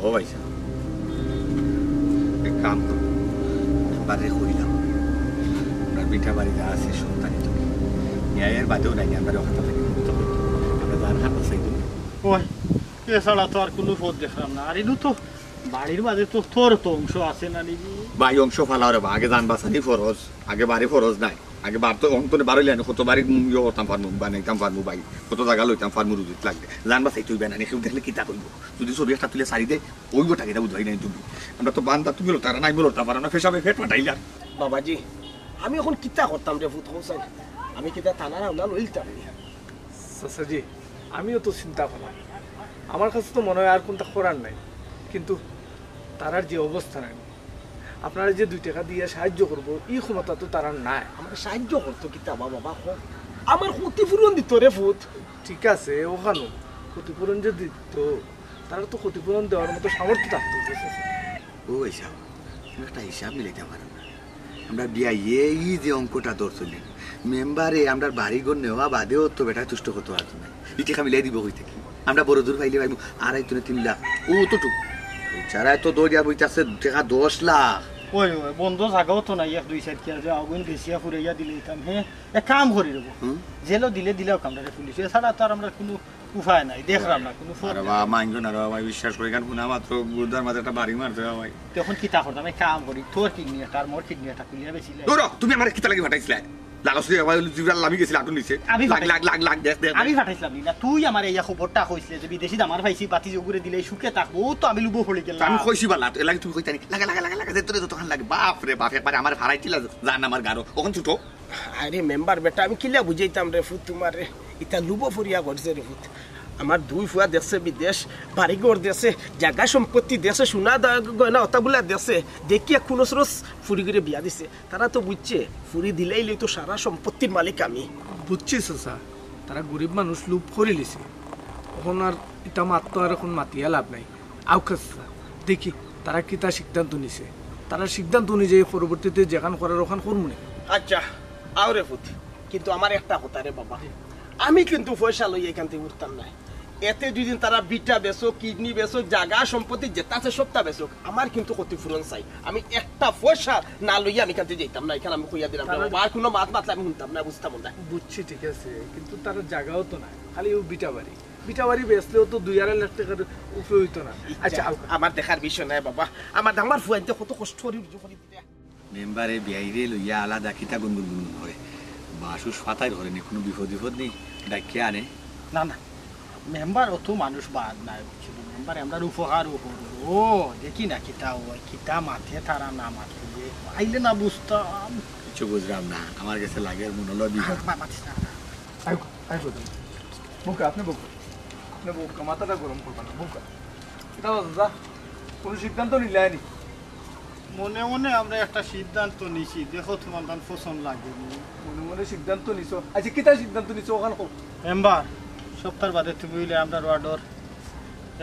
ও ভাইসাব, এক কাম করো, মেম্বাররে কইলাম, আমরার ভিটা বাড়ি যা আছে সব তানি তো নিয়া এর বাদেও নাই, আমরারে অখান থাকি মুক্ত করি দেও। আমরা যার হাত বাঁচাই দেব। ওই, এছাড়া তো আর কুনু পথ দেখরাম না। আর ইনো তো বাড়ির মাঝে তো তোর তো অংশ আছে না নি? ভাই, অংশ ফালাও রে বা, আগে জান বাঁচানি ফরজ, আগে বাড়ি ফরজ নায়। আগে বার তো অন্তরে বারইলে আমি কত বাড়ি ইয়ে করতাম পারমু, বানাইতাম পারমু ভাই, কত জাগা লইতাম পারমু রুজিত লাগলে। জান বাঁচাইতে অইবে না নি, কেউ দেখলে কিতা কইবো? যুদি ছবি একটা তুলে ছাড়ি দেয়, অইবো টাকা, ইটা বুঝবায় না নি তুমি। আমরা তো বান্দা, তুমি লড়তায় পারো না, আমি লড়তাম পারমু না, পেশাবে পেট ফাটাইলার। বাবাজি, আমি অখন কিতা করতাম রে পুত, কওছাইন? আমি কিতা তানার আওলা লইলতাম নি? চাচাজি, আমিও তো চিন্তা করলাম, আমার কাছে তো মনে অয় আর কুনতা করার নাই, কিন্তু তারার যে অবস্থা নাই, আপনারা যে দুই টেকা দিয়া সাহায্য করবো, ই ক্ষমতা তো তারার নাই। আমারে সাহায্য করতো কিতা বা বাবা, কও? আমার ক্ষতিপূরণ দিতো রে পুত। ঠিক আছে, অখানউ ক্ষতিপূরণ যে দিতো, তারার তো ক্ষতিপূরণ দেওয়ার মতো সামর্থ্য থাকতো। ও ভাইসাব, তুমি একটা হিসাব মিলাইতায় পারো না। আমরার বিয়াইয়ে ই যে অঙ্কটা ধরছইন, মেম্বারে আমরার বাড়িঘর নেওয়া বাদেও তো বেটায় তুষ্ট করতো পারতো নায়। ই টেকা মিলাই দিবো কই থাকি? আমরা বড় জোর পাইলে পাইমু আড়াই তিনে তিন লাখ, অতটুক। বেচারায় তো দরিয়া বইতাছে টেকা দশ লাখ। ওই, ওই, বন্ধ জাগাও তো নাই, এক দুই চাইর কিয়া যে অগুইন বেচিয়া ফুরাইয়া দিলাইতাম, হে? এক কাম করি রে বা। হুম? জেলো দিলে দিলাউক আমরারে পুলিশে, এছাড়া তো আর আমরার কুনু উপায় নাই, দেখরাম না কুনু পথ আরে নাই। বা, মাইনষে না রে বা, বিশ্বাস করি, কারণ হুনা মাত্র গুর্দার মাঝে একটা বাড়ি মারছে বা ভাই। তে অখন কিতা করতাম? এক কাম করি, তোর কিডনি একটা আর মোর কিডনি একটা খুলিয়া বেচিলাই। দূর হ, তুমি আমারে কিতা লাগি ফাটাইছলায়? লাগছে, জিবরাল লামি গেছিল আটুর নিচে। আমি লাগ, ফাটাই-, লাগ, লাগ, লাগ, দেখ, দেখ, আমি দেখ। ফাটাইছলাম নি না, তুই আমারে ইয়া খবরটা কইছলে যে বিদেশি দামার পাইছি, বাতি জগুরে দিলে সুখে থাকবো, অউ তো আমি লুবো পড়ি গেলাম। আমি কইছি বালা, এর লাগি তুমি কইতায় নি, লাগা, লাগা, লাগা, লাগা, যে তোরে যতখান লাগে, বাপ রে বাপ, একবারে আমারে ফাড়াইছিলা জান আমার গারো, অখন ছুটো। আরে মেম্বার বেটা, আমি কিলা বুঝাইতাম রে পুত তুমারে, ইতা লুবো পড়িয়া করছে রে পুত। আমার দুই ফুয়া দেখছে বিদেশ, বাড়িঘর দেখছে, জাগা সম্পত্তি দেখছে, সোনা দা-, গয়না অতাগুলা দেখছে, দেখিয়া কুনু স্রোত ফুড়িগুরে বিয়া দিছে। তারা তো বুঝছে, ফুড়ি দিলাইলে তো সারা সম্পত্তির মালিক আমি। বুঝছি চাচা, তারা গরিব মানুষ, লুভ করিলিছে। অখন আর ইতা মাততো আর অখন মাতিয়া লাভ নাই। আউক্কা চাচা, দেখি তারা কিতা সিদ্ধান্ত নিছে। তারার সিদ্ধান্ত অনুযায়ী পরবর্তীতে যেখান করার অখান করমু নে। আচ্ছা, আও রে পুত, কিন্তু আমার একটা কথা রে বাবা, আমি কিন্তু পয়সা লইয়া ইখান থাকি উঠতাম নায়। এতে দুই দিন তারা ভিটা বেচউক, কিডনি বেচউক, জাগা সম্পত্তি যেতা আছে সবতা বেচউক, আমার কিন্তু ক্ষতিপূরণ চাই। আমি একটা পয়সা না লইয়া আমি ইখান থাকি যাইতাম না, ইখান আমি কইয়া দিলাম রে বাবা। আর কুনু মাত মাতলে আমি হুনতাম না, বুঝতাম না। বুঝছি, ঠিক আছে, কিন্তু তারার জাগাও তো নাই, খালি অউ ভিটা বাড়ি। ভিটা বাড়ি বেচলেও তো দুই আড়াই লাখ টেকার উপরে অইতো না। আচ্ছা, আউক্কা। আমার দেখার বিষয় নায় বাবা, আমার, আমার ফুয়াইন্তে কত কষ্ট করি রুজি করি দিরা। মেম্বারে বিয়াইরে লইয়া আলাদা কিতা গুনগুন গুনগুন করে। বাসুস ফাতাইর করে নি, কুনু বিপদ বিপদ নি, ডাকিয়া আনে। না, না, মেম্বার অত মানুষ বাদ নায়, বুঝছো নি? মেম্বার আমরার উপকারও করবো। ও, দেখি না কিতা অয়, কিতা মাতে তারা না মাতে, আইলে না বুঝতাম। কিচ্ছু বুঝরাম না, আমার গেছে লাগের মনে অইলো বিপদ। মা-, মাতিস না। আউক্কা, আউক্কা তুমি। বউক্কা, আপনে বউক্কা। আপনে বউক্কা, মাথাটা গরম করবা না, বউক্কা। কিতা বা চাচা, কুনু সিদ্ধান্ত নিলায় নি? মনে মনে আমরা একটা সিদ্ধান্ত নিছি, দেখো তুমার তান পছন্দ লাগে নি। মনে মনে সিদ্ধান্ত নিছো? আচ্ছা, কিতা সিদ্ধান্ত নিছো অখান কও। মেম্বার, সপ্তাহর বাদে তুমি অইলে আমরার ওয়ার্ডর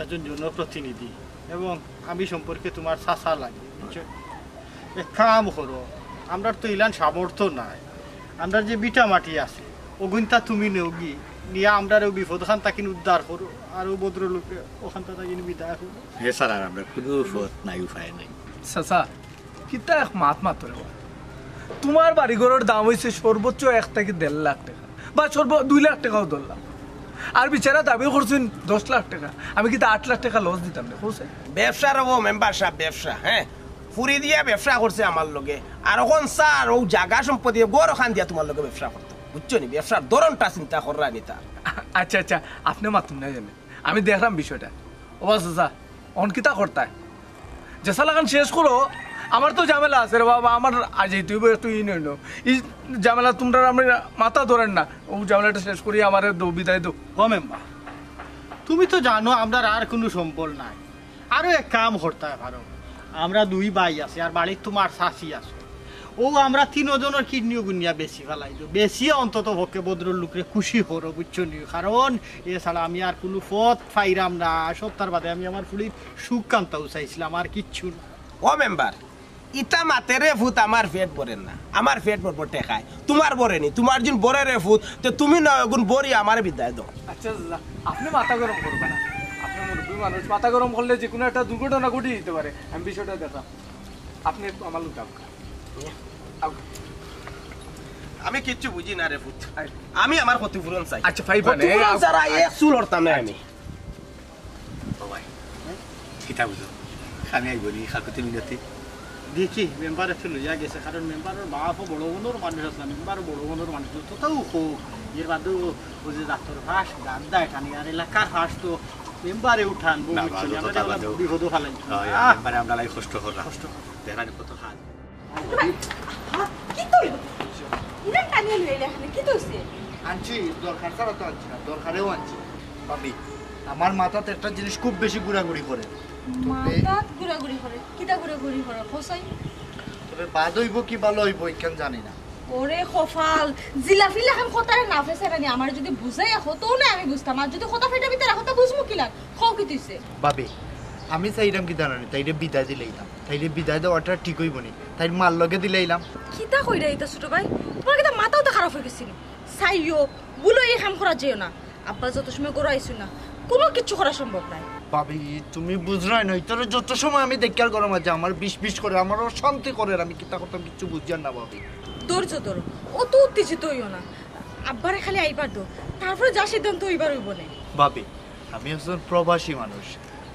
একজন জনপ্রতিনিধি এবং আমি সম্পর্কে তুমার চাচা লাগে, বুঝছো? এক কাম করো, আমরার তো ইলান সামর্থ্য নাই, আমরার যে ভিটা মাটি আছে, অগুইনতা তুমি নেওগি, নিয়া আমরারে অউ বিপদখান থাকি উদ্ধার করো, আর অউ ভদ্রলোকরে অখান থাকি বিদায় করো। হে স্যার, আর আমরার কুনু পথ নাই, উপায় নাই। চাচা, কিতা এক মাত মাতো রে বা? তুমার বাড়িঘরর দাম অইছে সর্বোচ্চ এক থাকি দেড় লাখ টেকা, বা সর্ব দুই লাখ টেকাও ধরলাম। আর বেচারা দাবি করছইন দশ লাখ টেকা, আমি কিতা আট লাখ টেকা লস দিতাম নি, কওছাইন? ব্যবসা রে বা মেম্বার সাব, ব্যবসা, হে? ফুড়ি দিয়া ব্যবসা করছে আমার লগে, আর অখন স্যার অউ জাগা সম্পত্তি ঘর অখান দিয়া তুমার লগে ব্যবসা করতো। বুঝছো নি? ব্যবসার ধরনটা চিন্তা কররা নি তার। আচ্ছা, আচ্ছা, আপনে মাতুন না জানে, আমি দেখরাম বিষয়টা। ও বা চাচা, অন কিতা করতায়? যেছা লাখান শেষ করো, আমার তো ঝামেলা আছে রে বাবা, আমার আজ এই তুই একটু ই নইল। এই ঝামেলা তুমরার আমি মাথা ধরের না, ও ঝামেলাটা শেষ করি আমারে দৌ বিদায় দৌ। ও মেম্বার, তুমি তো জানো আমরার আর কুনু সম্বল নাই। আরো এক কাম করতায় পারো, আমরা দুই ভাই আছি আর বাড়িত তুমার চাচি আছে, ও আমরা তিনজনর কিডনিও গুনিয়া বেচি ফালাই দেও, বেচিয়া অন্তত পক্ষে ভদ্রলোকরে খুশি করো, বুঝছো নি? কারণ এছাড়া আমি আর কুনু পথ পাইরাম না। সপ্তাহ বাদে আমি আমার ফুড়ির সুখ কান্তাও চাইছিলাম, আর কিচ্ছু না। ও মেম্বার, ইতা মাতে রে ফুত, আমার পেট ভরের না, আমার পেট ভরবো টেকায়, তুমার ভরে নি, তুমার যুদি ভরে রে ফুত, তে তুমি না এগুন ভরি আমারে বিদায় দৌ। আচ্ছা চাচা, আপনে মাথা গরম করবা না, আপনে মুরব্বি মানুষ, মাথা গরম করলে যে কুনু একটা দুর্ঘটনা ঘটি দিতে পারে। আমি বিষয়টা দেখরাম, আপনে একটু আমার লগে আউক্কা। আউক্কা। আমি কিচ্ছু বুঝি না রে ফুত, আমি আমার ক্ষতিপূরণ চাই। আচ্ছা, ভাই, মানে, ক্ষতিপূরণ আউ- ছাড়া এক চুল হরতাম না আমি। ও ভাই, কিতা বুঝো? আমি আইব নি, কাকুতি মিনতি। দেখি, মেম্বারে তো লইয়া গেছে, কারণ মেম্বারর বাপও বড় মনর মানুষ আছে, মেম্বার বড় মনর মানুষ আছে, তো তাও হোক। এর বাদেও ও যে জাতর ফাঁস, গাদ্দা এটা নিয়ে আর এলাকার ফাঁস তো মেম্বারে উঠান, বউ না, উঠছে, বাদ আমরা তো তালা এগুলা দেও। বিপদও ফালাই। হয়, আহ! মেম্বারে আমরা লাই কষ্ট করলাম। কষ্ট। দেখেন কত হাত। ভাই, আহা, কি তো হইল? ইরা টানিয়া লই আইলে এখানে, কি তো হইছে? আনছি, দরকার ছাড়া তো আনছি না, দরকারেও আনছি। ভাবি, আমার মাথাত একটা জিনিস খুব বেশি ঘুরাঘুরি করে। মাথাত ঘুরাঘুরি করে? কিতা ঘুরাঘুরি করে? কও চাই। তবে বাদ হইব কি ভালো হইব, ইখান জানি না। ওরে কপাল, জিলাফি লাখান কথারে না ফেসাইরানি, আমারে যুদি বুঝাইয়া কও, তো না আমি বুঝতাম, আর যুদি কথা ফাইটা ভিতরে রাখো, তো বুঝমু কিলান? কও কি তুইছে? ভাবি, আমি চাইরাম কিতা জানো নি, তাইরে বিদায় দিলাইতাম, তাইরে বিদায় দেওয়াটা ঠিক হইব নি, তাইর মার লগে দিলাইলাম। কিতা কইরা ইতা ছোট ভাই? তোমার কিতা মাথাও তো খারাপ হয়ে গেছে নি? চাইও, ভুলো এই কাম করা যেও না। আব্বা যত সময় ঘরো আইছইন না, কুনু কিচ্ছু করা সম্ভব নায়। ভাবি, তুমি বুঝরায় না, ইতারে যত সময় আমি দেখিয়ার ঘরর মাঝে আমার বিষ বিষ করে, আমার অশান্তি করে, আমি কিতা করতাম কিচ্ছু বুঝিয়ার না ভাবি। ধৈর্য ধরো, অত উত্তেজিত হইও না। আব্বারে খালি আইবার দেও, তারপরে যা সিদ্ধান্ত হইবার হইব নে। ভাবি, আমি একজন প্রবাসী মানুষ,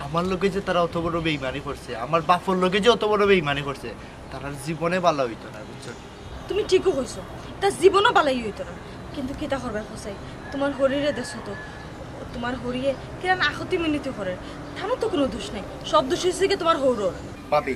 আমার লগে যে তারা অত বড় বেইমানি করছে, আমার বাপর লগে যে অত বড় বেইমানি করছে, তারার জীবনে ভালা হইতো না, বুঝছো? তুমি ঠিকও কইছো, তার জীবনও ভালাই হইতো না। কিন্তু কিতা করবে কও চাই, তোমার হরিরে দেখছো তো, তোমার হরিয়ে কিরান আখতি মিনতি করে, তার তো কুনু দোষ নাই, সব দোষ হইছে কি তোমার হৌরর। ভাবি,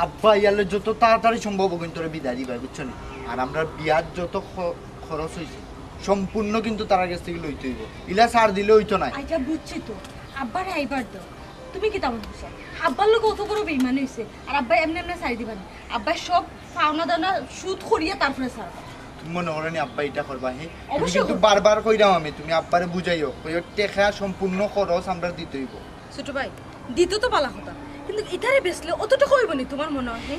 আব্বা ইয়ালে যত তাড়াতাড়ি সম্ভব কিন্তু তোরে বিদায় দিবা, বুঝছো নি? আর আমরা বিয়ার যত খ-, খরচ হইছে, সম্পূর্ণ কিন্তু তারার গেছ থাকি লইতে হইব, ইলা ছাড় দিলে হইতো না। আচ্ছা, বুঝছি তো, আব্বারে আইবার দেও। তুমি কিতা মনে করছো? আব্বার লগে অত বড় বেইমানি হইছে, আর আব্বা এমনে এমনে ছাড়ি দিবা নি? আব্বায় সব পাওনা দানা শোধ করিয়া তারপরে ছাড়বা। তুমি মনে করো নি আব্বা ইটা করবা, হে? তুমি অবশ্যই কিন্তু করবো। বারবার কইরাম আমি, তুমি আব্বারে বুঝাইও, কইও টেকা সম্পূর্ণ খরচ আমরা দিতে হইব। ছোট ভাই, দিতে তো ভালা কথা, কিন্তু ইতারে বেচলে অত টেকা হইব নি তোমার মনে হয়, হে?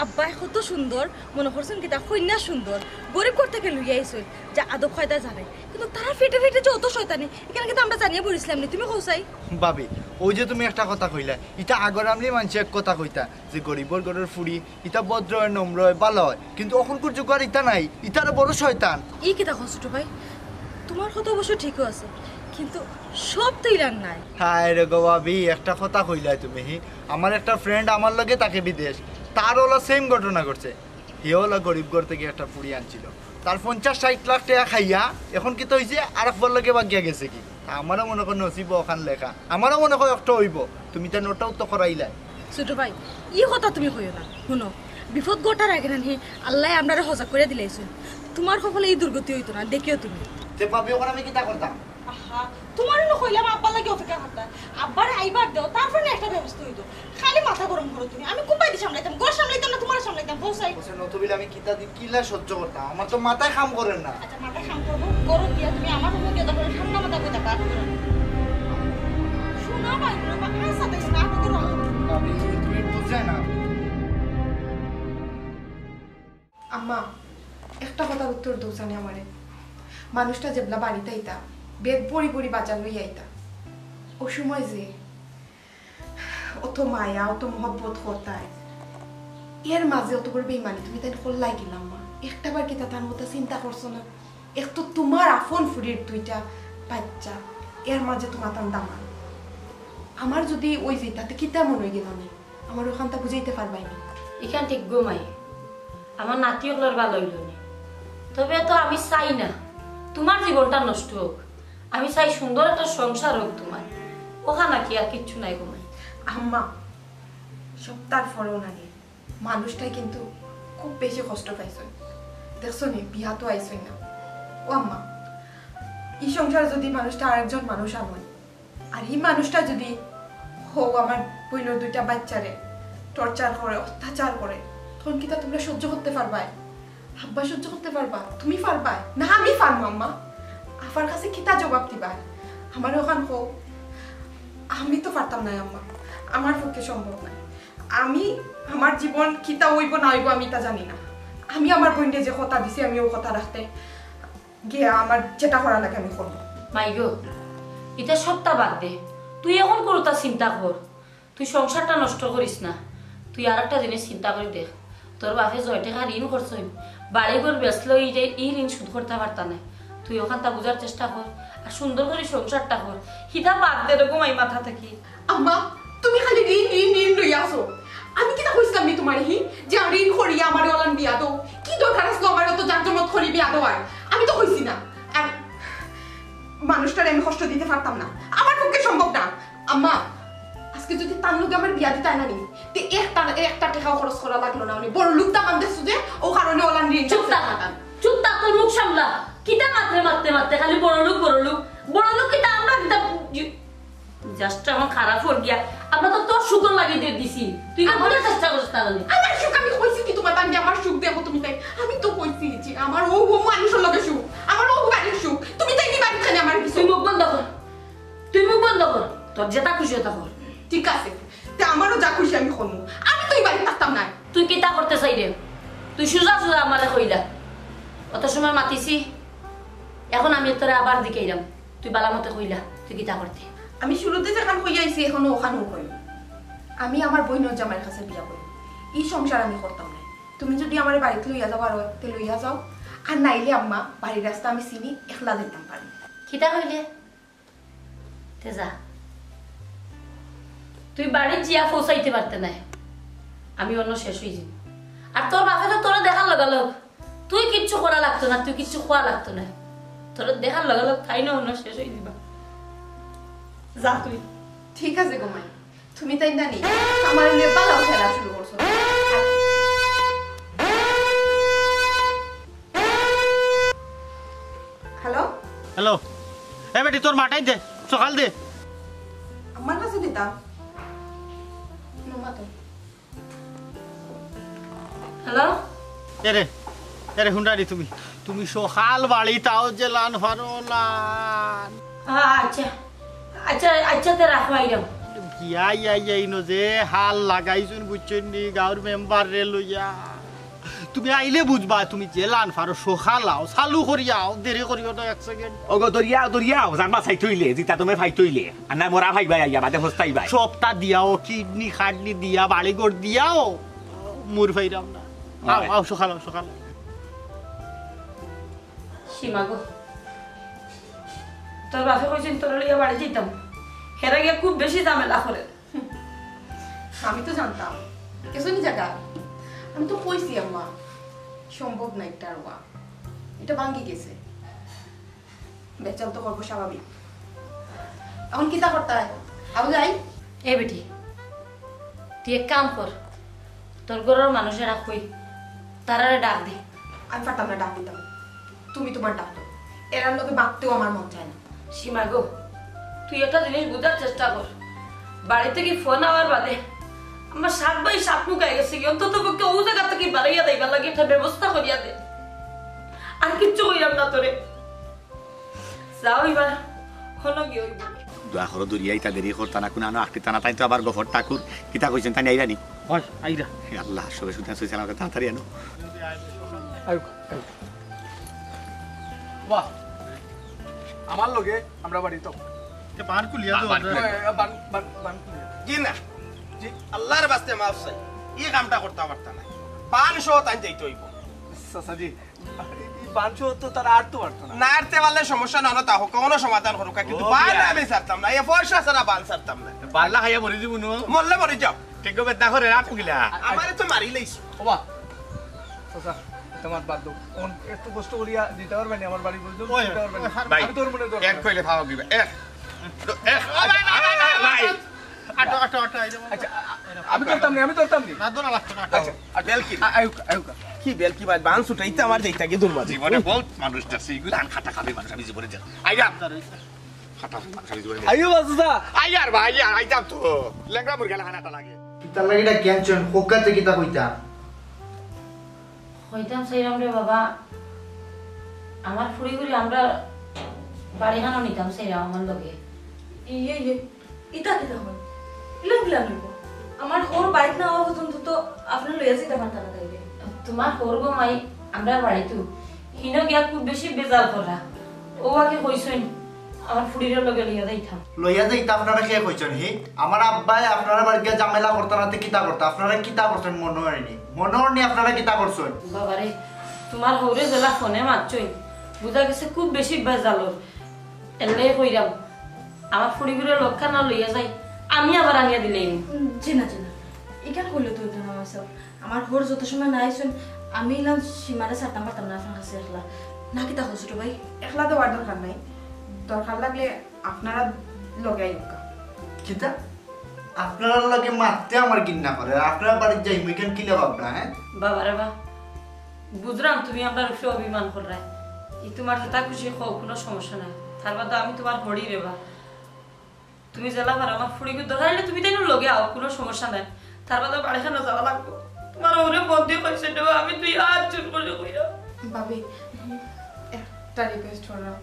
আব্বায় কত সুন্দর, মনে করছেন কিতা কইন্যা সুন্দর, গরিব ঘর থাকি লইয়া আইছইন, যা আদব কায়দা জানে, কিন্তু তারা ফেটে ফেটে যে অত শয়তানি, ইখান কিন্তু আমরা জানিয়া বইছিলাম নি, তুমি কও চাই। ভাবি, ওই যে তুমি একটা কথা কইলা, ইটা আগর আমলি মানষে এক কথা কইতা, যে গরিবর ঘরর ফুড়ি, ইতা ভদ্র হয়, নম্র হয়, ভালা হয়, কিন্তু অখনকুর যুগ আর ইতা নাই, ইতা আরো বড় শয়তান। ই কিতা কও ছোট ভাই? তোমার কথা অবশ্য ঠিকও আছে, কিন্তু সব তো ইলান নাই। হায় রে গো ভাবি, একটা কথা কইলায় তুমি, হি? আমার একটা friend আমার লগে থাকে বিদেশ, তার ওলা same ঘটনা ঘটছে। হে ওলা গরিব ঘর থাকি একটা ফুড়ি আনছিল, তার পঞ্চাশ ষাইট লাখ টেকা খাইয়া এখন কিতা হইছে, আরকবার লগে বাগিয়া গেছে কি। তা আমারও মনে কর নসিব অখান লেখা, আমারও মনে কর একটা হইব। তুমি তান ওটাও তো করাইলায়। ছোট ভাই, ই কথা তুমি কইও না। হুনো, বিপদ ঘটার আগে নানি আল্লায় আমরারে সজাগ করিয়া দিলাইছইন। তোমার কপালে ই দুর্গতি হইতো না, দেখিও তুমি। তে ভাবি, অখন আমি কিতা করতাম? আহা, তোমারে না কইলাম আব্বার লাগি অপেক্ষা করতাম। আব্বারে আইবার দেও, তারপরে না একটা ব্যবস্থা হইতো। খালি মাথা গরম করো তুমি। আমি কোন বাড়ি সামলাইতাম? ঘর সামলাইতাম না তোমারে সামলাইতাম? বউ চাই। বসে নতুবিল আমি কিতা দি কিলা সহ্য করতাম? আমার তো মাথায় কাম করের না। আচ্ছা, মাথায় কাম করবো। গরম দিয়া তুমি আমার রুমে গিয়া তারপরে ঠান্ডা মাথা কইতা কাজ করো। শোনা ভাই, তোরা বা আশা দেখো না, আটক করো। ভাবি, তুমি বুঝে না। আম্মা, একটা কথার উত্তর দেও জানি আমারে। মানুষটা যেবলা বাড়িত আইতা, ব্যাগ ভরি ভরি বাজার লইয়া আইতা। ও সময় যে অত মায়া, অত মহব্বত করতায়, এর মাঝে অত বড় বেইমানি তুমি তাইন করলায় কিলা আম্মা? একটা বার কিতা তান কথা চিন্তা করছো না? এক তো তোমার আপন ফুড়ির দুইটা বাচ্চা, এর মাঝে তোমার তান দামান। আমার যদি ওই যে তাতে কিতা মনে হয়ে গেল নি? আমার ওখানটা বুঝাইতে পারবাই নি। ইখান ঠিক গো মাই, আমার নাতি অকলর ভালা হইল নি। তবে তো আমি চাই না তুমার জীবনটা নষ্ট হোক। আমি চাই সুন্দর একটা সংসার হোক তুমার। অখান কি আর কিচ্ছু নাই গো মাই। আম্মা, সবতার ফলও নানি, মানুষটায় কিন্তু খুব বেশি কষ্ট পাইছইন। দেখছো নি, বিয়াত আইছইন না। ও আম্মা, ই সংসারে যদি মানুষটা আরেকজন মানুষ আনইন, আর ই মানুষটা যদি হউ আমার বইনর দুইটা বাচ্চারে torture করে, অত্যাচার করে, তখন কিতা তুমরা সহ্য করতে পারবায়? আব্বা সহ্য করতে পারবা? তুমি পারবায়? না, আমি পারমু আম্মা। আফার কাছে কিতা জবাব দিবায়? আমারে অখান কও। আমি তো পারতাম নায় আম্মা, আমার পক্ষে সম্ভব নায়। আমি, আমার জীবন কিতা অইবো না অইবো আমি ইতা জানি না। আমি আমার বইনরে যে কথা দিছি আমি অউ কথা রাখতে গিয়া আমার যেটা করা লাগে আমি করমু। মাই গো, ইতা সবতা বাদ দে, তুই অখন কুনুতা চিন্তা কর। তুই সংসারটা নষ্ট করিস না। তুই আরেকটা জিনিস চিন্তা করি দেখ, তোর বাপে যে টেকা ঋণ করছইন, বাড়ি ঘর বেচলেও ই ঋণ শোধ করতা পারতা নায়। তুই অখানতা বুঝার চেষ্টা কর, আর সুন্দর করি সংসারটা কর। হিতা বাদ দে রে গো মাই মাথা থাকি। আম্মা, তুমি খালি ঋণ, ঋণ, ঋণ লইয়া আছো। আমি কিতা কইছিলাম নি তুমারে হি যে আর ঋণ করিয়া আমারে অলান বিয়া দেও? কি দরকার আছলো আমারে অত জাকজমক করি বিয়া দেওয়ার? আমি তো কইছি না। আর মানুষটারে আমি কষ্ট দিতে পারতাম না, আমার পক্ষে সম্ভব না। আম্মা, আজকে যদি তান লগে আমার বিয়া দিতায় না নি, তে একটা, একটা টেকাও খরচ করা লাগলো না। উনি বড় লোক দামান দেখছো যে, ও কারণে অলান ঋণ চুপ থাক। চুপ থাক, তোর মুখ সামলা। কিতা মাতরে মাততে মাততে খালি বড় লোক, বড় লোক, বড় লোক কিতা আমরা কিতা? Just আমার খারাপ হল গিয়া। আমরা তো তোর সুখর লাগি দিয়ে দিছি, তুই না বুঝার চেষ্টা করিস তাহলে। আমার সুখ আমি কইছি কি তুমার বান্ধে আমার সুখ দেবো তুমি তাই? আমি তো কইছি যে আমার ও ও মানুষের লগে সুখ, আমার ও বাড়ির সুখ। তুমি তাই কি বাড়ি খানে আমার কিছু? তুই মুখ বন্ধ কর, তুই মুখ বন্ধ কর, তোর যেটা খুশি ওটা কর। ঠিক আছে, তে আমারও যা খুশি আমি করমু। আমি তো ই বাড়ি থাকতাম না। তুই কিতা করতে চাইরে? তুই সুজা সুজা আমারে কইলা। অত সময় মাতিছি, এখন আমি তোরে আবার জিকাইরাম। তুই বালা মতে কইলা, তুই কিতা করতে? আমি শুরুতে যেখান কইয়া আইছি, এখনো ওখানও কই। আমি আমার বইনর জামাইর কাছে বিয়া করি। ই সংসার আমি করতাম না। তুমি যদি আমারে বাড়িত লইয়া যাবার অয়, তে লইয়া যাও। আর নাইলে আম্মা, বাড়ির রাস্তা আমি চিনি, একলা যাইতাম পারি। কিতা কইলে? তে যা। তুই বাড়িত জিয়া পৌঁছাইতে পারতে নায়, আমি অনো শেষ অই যিমু। আর তোর বাপে তো তোরে দেখার লগালগ, তুই কিচ্ছু করা লাগতো না, তুই কিচ্ছু কওয়া লাগতো না। তোরে দেখার লগালগ তাইন অনো শেষ অই যিবা। যা তুই। ঠিক আছে গো মাই, তুমি তাইন নানি আমার নিয়ে পালাও খেলা শুরু করছো। হ্যালো? হ্যালো। এ বেটি, তোর মাটাই দে, সকাল দে। আমার কাছে দিতাম। নুমা তো। হ্যালো? এরে, এরে, হুন্ডারি তুমি। তুমি সকাল বাড়িত আও যে লান ফারো লান। আ-, আচ্ছা। আচ্ছা, আচ্ছা, তে রাখো, আইরাম। ইয়া, ইয়া, ইয়া, ইনো যে হাল লাগাইছুন, বুঝছইন নি, গাঁওর মেম্বাররে লইয়া। তুমি আইলে বুঝবা, তুমি যে লান ফারো, সকাল আও, চালু করি আও, দেরি করিও না এক সেকেন্ড। ওগো, দরিয়াও, দরিয়াও, জান বাঁচাইতে অইলে, জিতা তুমি ফাইতে অইলে। আর না মরা ফাইবায় আইয়া, বাদে ফস্তাইবায়। সবটা দিয়াও, কিডনি খাডনি দিয়া, বাড়ি ঘর দিয়াও, মুর ফাইরাম না। আও, আও, সকাল আও, সকাল আও। সীমা গো, তোর বাপে কইছইন তোরে লইয়া বাড়ি যাইতাম, হেরা গিয়া খুব বেশি ঝামেলা করে। আমি তো জানতাম, কিছু নি জায়গা। আমি তো কইছি আম্মা, সম্ভব না একটা আর ওয়া, এটা ভাঙ্গি গেছে। বেচাল তো করবো স্বাভাবিক। এখন কিতা করতায়? আও যাই। এ বেটি, তুই এক কাম কর, তোর ঘরর মানুষেরা কই, তারারে ডাক দে। আমি পারতাম না ডাক দিতাম, তুমি তোমার ডাক দাও। এরার লগে মাততেও আমার মন চায় না। সীমা গো, তুই একটা জিনিস বুঝার চেষ্টা কর। বাড়ি থাকি ফোন আওয়ার বাদে আমার সাত ভাই সাত মুখ আই গেছে কি, অন্তত পক্ষে অউ জাগা থাকি বাড়াইয়া যাইবার লাগি একটা ব্যবস্থা করিয়া দে। আর কিচ্ছু কইরাম না তোরে। যাও এবার, হনো গিয়া অইবো। দোয়া করো, দরিয়া ইতা দেরি করতা না, কুনানো আটকিতা না, তাইন তো আবার গফর ঠাকুর, কিতা কইছইন, তাইন আইরা নি? হয়, আইরা। হে আল্লাহ, সবে সুতরাং সই সালামতে তাড়াতাড়ি আনো। আইও, আইও। বাহ, আমার লগে আমরা বাড়ি তো। এ বান খুলিয়া দাও, বান, বান, বান, বান খুলিয়া। জি না। জি। আল্লাহর বাস্তে মাফ চাই, ই কামটা করতা পারতা না। বান সহ তাইন যাইতে অইবো। চাচা জি, ই বান সহ তো তারা আটতো পারতো না। না আটতে পারলে সমস্যা না, অনো তা হোক, কোনো সমাধান করুক, কিন্তু ও বান বিয়া। আমি ছাড়তাম না, এ পয়সা ছাড়া বান ছাড়তাম না। বাল্লা খাইয়া মরি যাইবো নু। মরলে মরি যাও। ঠিক বেদনা করে রাত গিলা। আমারে তো মারি লাইছো। ওবা। চাচা, তোমার বাদ দাও। অন-, একটু কষ্ট করিয়া দিতে পারবে না আমার বাড়ি পর্যন্ত? ওই, দিতে পারবে না? ওই, ভাই, আমি তোর মনে দরকার। এক কইলে ভালো দিবা। এক। এক। আটো, আটো, আটো, আইরে বাবা। আচ্ছা, আ-, আমি ধরতাম নি, আমি ধরতাম নি। না, ধরা লাগতো না, আটো। আচ্ছা, আচ্ছা, বেলকি। আ-, আয়ুকা, আয়ুকা। কি বেলকি ভাই, বান ছুটাইতে আমার যেইটা কি দুর্মাজি। জীবনে বহুত মানুষ দেখছি, এগুলো আন খাটা খাবে মানুষ, আমি জীবনে যা-, আইরা। খাটা খাবে মানুষ, আমি জীবনে যা-, আইও বাজুদা। আইয়ার ভাই, আইয়ার, আইতাম তো। লেংড়া মুরগা লাখান আটা লাগে। কিতা লাগি এটা কেন চন? কোকাতে কিতা কইতা? কইতাম চাইরাম রে বাবা, আমার ফুড়িগুরে আমরা বাড়িখানো নিতাম চাইরাম আমার লগে। ইয়ে ইয়ে, ইতা কিতা হয়? ইলা কিলা লইব? আমার হউর বাইত না আওয়া পর্যন্ত তো আপনারা লইয়া যাইতা পারতা না তাইলে। তোমার হউর গো মাই আমরার বাড়িত, হিনো গিয়া খুব বেশি বেজাল কররা। ও আগে কইছইন আমার ফুড়ির লগে লইয়া যাইতাম। লইয়া যাইতা আপনারা কে কইছইন? হি, আমার আব্বায় আপনারা বাড়িত গিয়া ঝামেলা করতা না তে কিতা করতা? আপনারা কিতা করছইন মনো অয়নি? মনো অয়নি আপনারা কিতা করছইন? বাবারে, তোমার হউরে যেলা ফোনে মাতছইন, বুঝা গেছে খুব বেশি বেজালর। এলে কইরাম, আমার ফুড়িগুরে লগে না লইয়া যাই, আমি আবার আনিয়া দিলাইমু। জি না, জি না, ইখান কইলে তো অইতো না, মাই সাব। আমার হউর যত সময় না আইছইন, আমি ইলান সীমারে ছাড়তাম পারতাম না আপনার কাছে একলা। না কিতা কও ছোট ভাই? একলা দেওয়ার দরকার নাই, দরকার লাগলে আপনারা লগে আইউক্কা। কিতা? আপনারার লগে মাততে আমার ঘিন্না করে, আর আপনারার বাড়িত যাইমু, ইখান কিলা ভাবনা, হ্যাঁ? বাবা রে বা, বুঝরাম তুমি আমরার উপরে অভিমান কররায়। ই তোমার যেতা খুশি কও, কুনু সমস্যা নাই। তার বাদে আমি তোমার হড়ি রে বা। তুমি যেলা পারো আমার ফুড়িগুর দরকার অইলে তুমি তাইনর লগে আও, কুনু সমস্যা নাই। তার বাদে বাড়িখানো যাওয়া লাগবো। তোমার হউরে ফোন দিয়া কইছে দেবা, আমি দুই আত জোড় করি কইরাম। ভাবি, একটা request কররাম,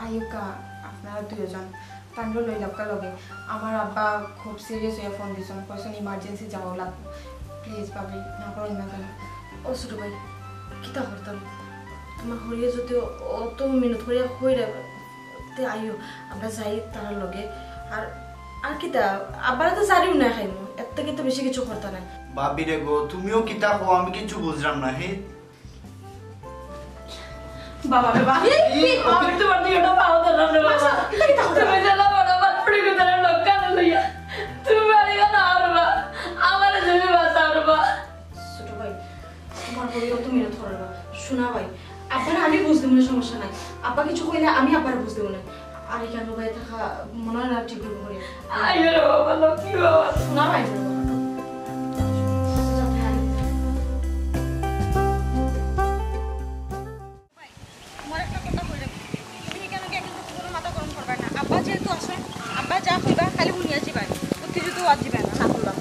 আইউক্কা আপনারা দুইজন, তানরে লইলাউক্কা লগে। আমার আব্বা খুব serious অইয়া ফোন দিছইন, কইছইন emergency যাওয়া লাগবো। Please ভাবি, না করইন না যেন। ও ছোট ভাই, কিতা করতাম? তোমার হড়িয়ে যদি অত মিনত করিয়া কইরা, তে আইও, আমরা যাই তারার লগে। আর, আর কিতা, আব্বারে তো ছাড়িও না খাইমু, এর থাকি তো বেশি কিছু করতা নায়। ভাবি রে গো, তুমিও কিতা কও, আমি কিচ্ছু বুঝরাম না, হে? বাবা রে বাবা, আমি তোমার দুইটা পাও ধরলাম রে বাবা। তুমি যেলা বড় আমার ফুড়িগুরে লগে লইয়া তুমি বাড়ি না আরবা, আমারে তুমি বাঁচাও রে বাবা। ছোট ভাই, তোমার হড়িয়ে তুমি মিনত করো না। শোনা ভাই, আব্বারে আমি বুঝ দিমু নে, সমস্যা নাই। আব্বা কিছু কইলে আমি আব্বারে বুঝ দিমু নে। আর ইখান লুকাইয়া থাকা মনে অয় না ঠিক অইবো করি। আইও রে বাবা, লক্ষ্মী বাবা। শোনা ভাই। তোমার একটা কথা কই রাখি, তুমি ইখান গিয়া কিন্তু কোনো মাথা গরম করবায় না। আব্বা যেহেতু আছইন, আব্বা যা কইবা খালি হুনিয়া যিবায়, উত্তেজিত অওয়া যিবায় না, না করবা।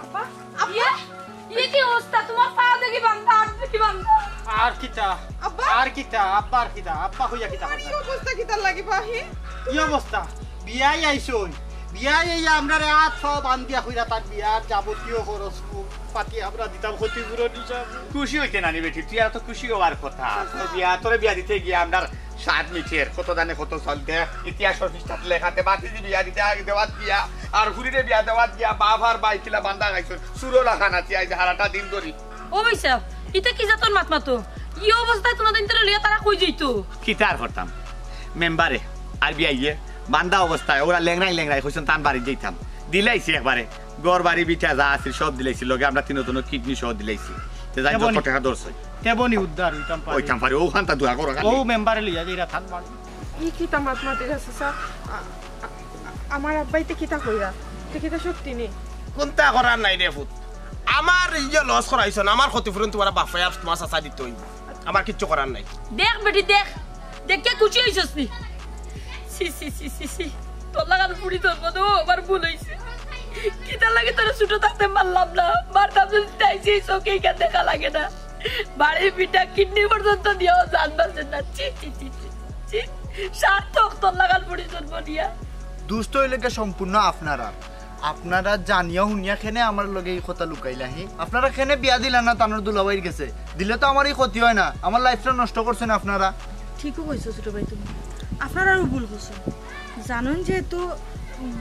আব্বা, আব্বা। ইয়ে, ইয়ে কি অবস্থা? তোমার পা দেখি বান্ধা, আত দেখি বান্ধা। আর কিতা? আব্বা? আর কিতা? আব্বা আর কিতা? আব্বা কইয়া কিতা করতা? অবস্থা কিতা লাগি বা হি? কি অবস্থা? বিয়াই আইছইন। বিয়াই আইয়া আমরারে আত পাও বান্ধিয়া কইরা তার বিয়ার যাবতীয় খরচ পাতি আমরা দিতাম ক্ষতিপূরণ হিসাবে। খুশি অইতে নানি বেটি, তুই আর তো খুশি অওয়ার কথা। তো বিয়া, তোরে বিয়া দিতে গিয়া আমরার সাত মিটের কত দানে কত চল দেখ, ইতিহাসর পৃষ্ঠাত লেখাতে বাতি দি বিয়া দিতে আগে দেওয়াত গিয়া, আর হুরিরে বিয়া দেওয়াত গিয়া বাফ আর ভাই কিলা বান্দা খাইছইন, চুরো লাখান আছি, আইজ হারাটা দিন ধরি। ও ভাই সাহেব, ইতা কি জাতর মাত মাতো? ই অবস্থায় তোমাদের ইন্তরে লইয়া তারা কই যাইতো? কিতা আর করতাম? মেম্বারে আর বিয়াইয়ে বান্দা অবস্থায় ওরা লেংড়াই লেংড়াই কইছইন তান বাড়ি যাইতাম। দিলাইছি একবারে। ঘর বাড়ি ভিটা যা আছিল সব দিলাইছি, লগে আমরা তিনজনর কিডনি সহ দিলাইছি। তে যাই যত টেকা ধরছে। তেবনি উদ্ধার অইতাম পারি। অইতাম পারি, অউ খানতা দোয়া করো খালি। ও মেম্বারে লইয়া যাইরা থান বাড়ি। ই কিতা মাত মাতিরা চাচা? আ-, আ-, আমার আব্বাইতে কিতা কইরা? তে কিতা সত্যি নি? কুন্তা করার নাই রে পুত। আমার ইয়ে লস করাইছইন, আমার ক্ষতিপূরণ তোমার বাফে আর তোমার চাচা দিতে অইবো। আমার কিচ্ছু করার নাই। দেখ বেটি দেখ, দেখিয়া খুশি অইছস নি? ছি, ছি, ছি, ছি, ছি। তোর লাখান ফুড়ি জন্ম দেওয়া আমার ভুল অইছে। কিতার লাগি তোরে ছোট থাকতে মারলাম না? মারতাম যদি তাই সেই চোখে ইখান দেখা লাগে না। বাড়ি ভিটা কিডনি পর্যন্ত দিয়াও জান বাঁচে না। ছি, ছি, ছি, ছি, ছি। সার্থক তোর লাখান ফুড়ি জন্ম নিয়া। দুষ্ট অইলে গিয়া সম্পূর্ণ আপনারা। আপনারা জানিয়া হুনিয়া কেনে আমার লগে ই কথা লুকাইলা, হি? আপনারা কেনে বিয়া দিলা না তানর দুলাভাইর গেছে? দিলে তো আমার ই ক্ষতি অয় না, আমার লাইফটা নষ্ট করছইন আপনারা। ঠিকউ কইছো ছোট ভাই তুমি, আপনারাও ভুল করছইন। জানইন যেহেতু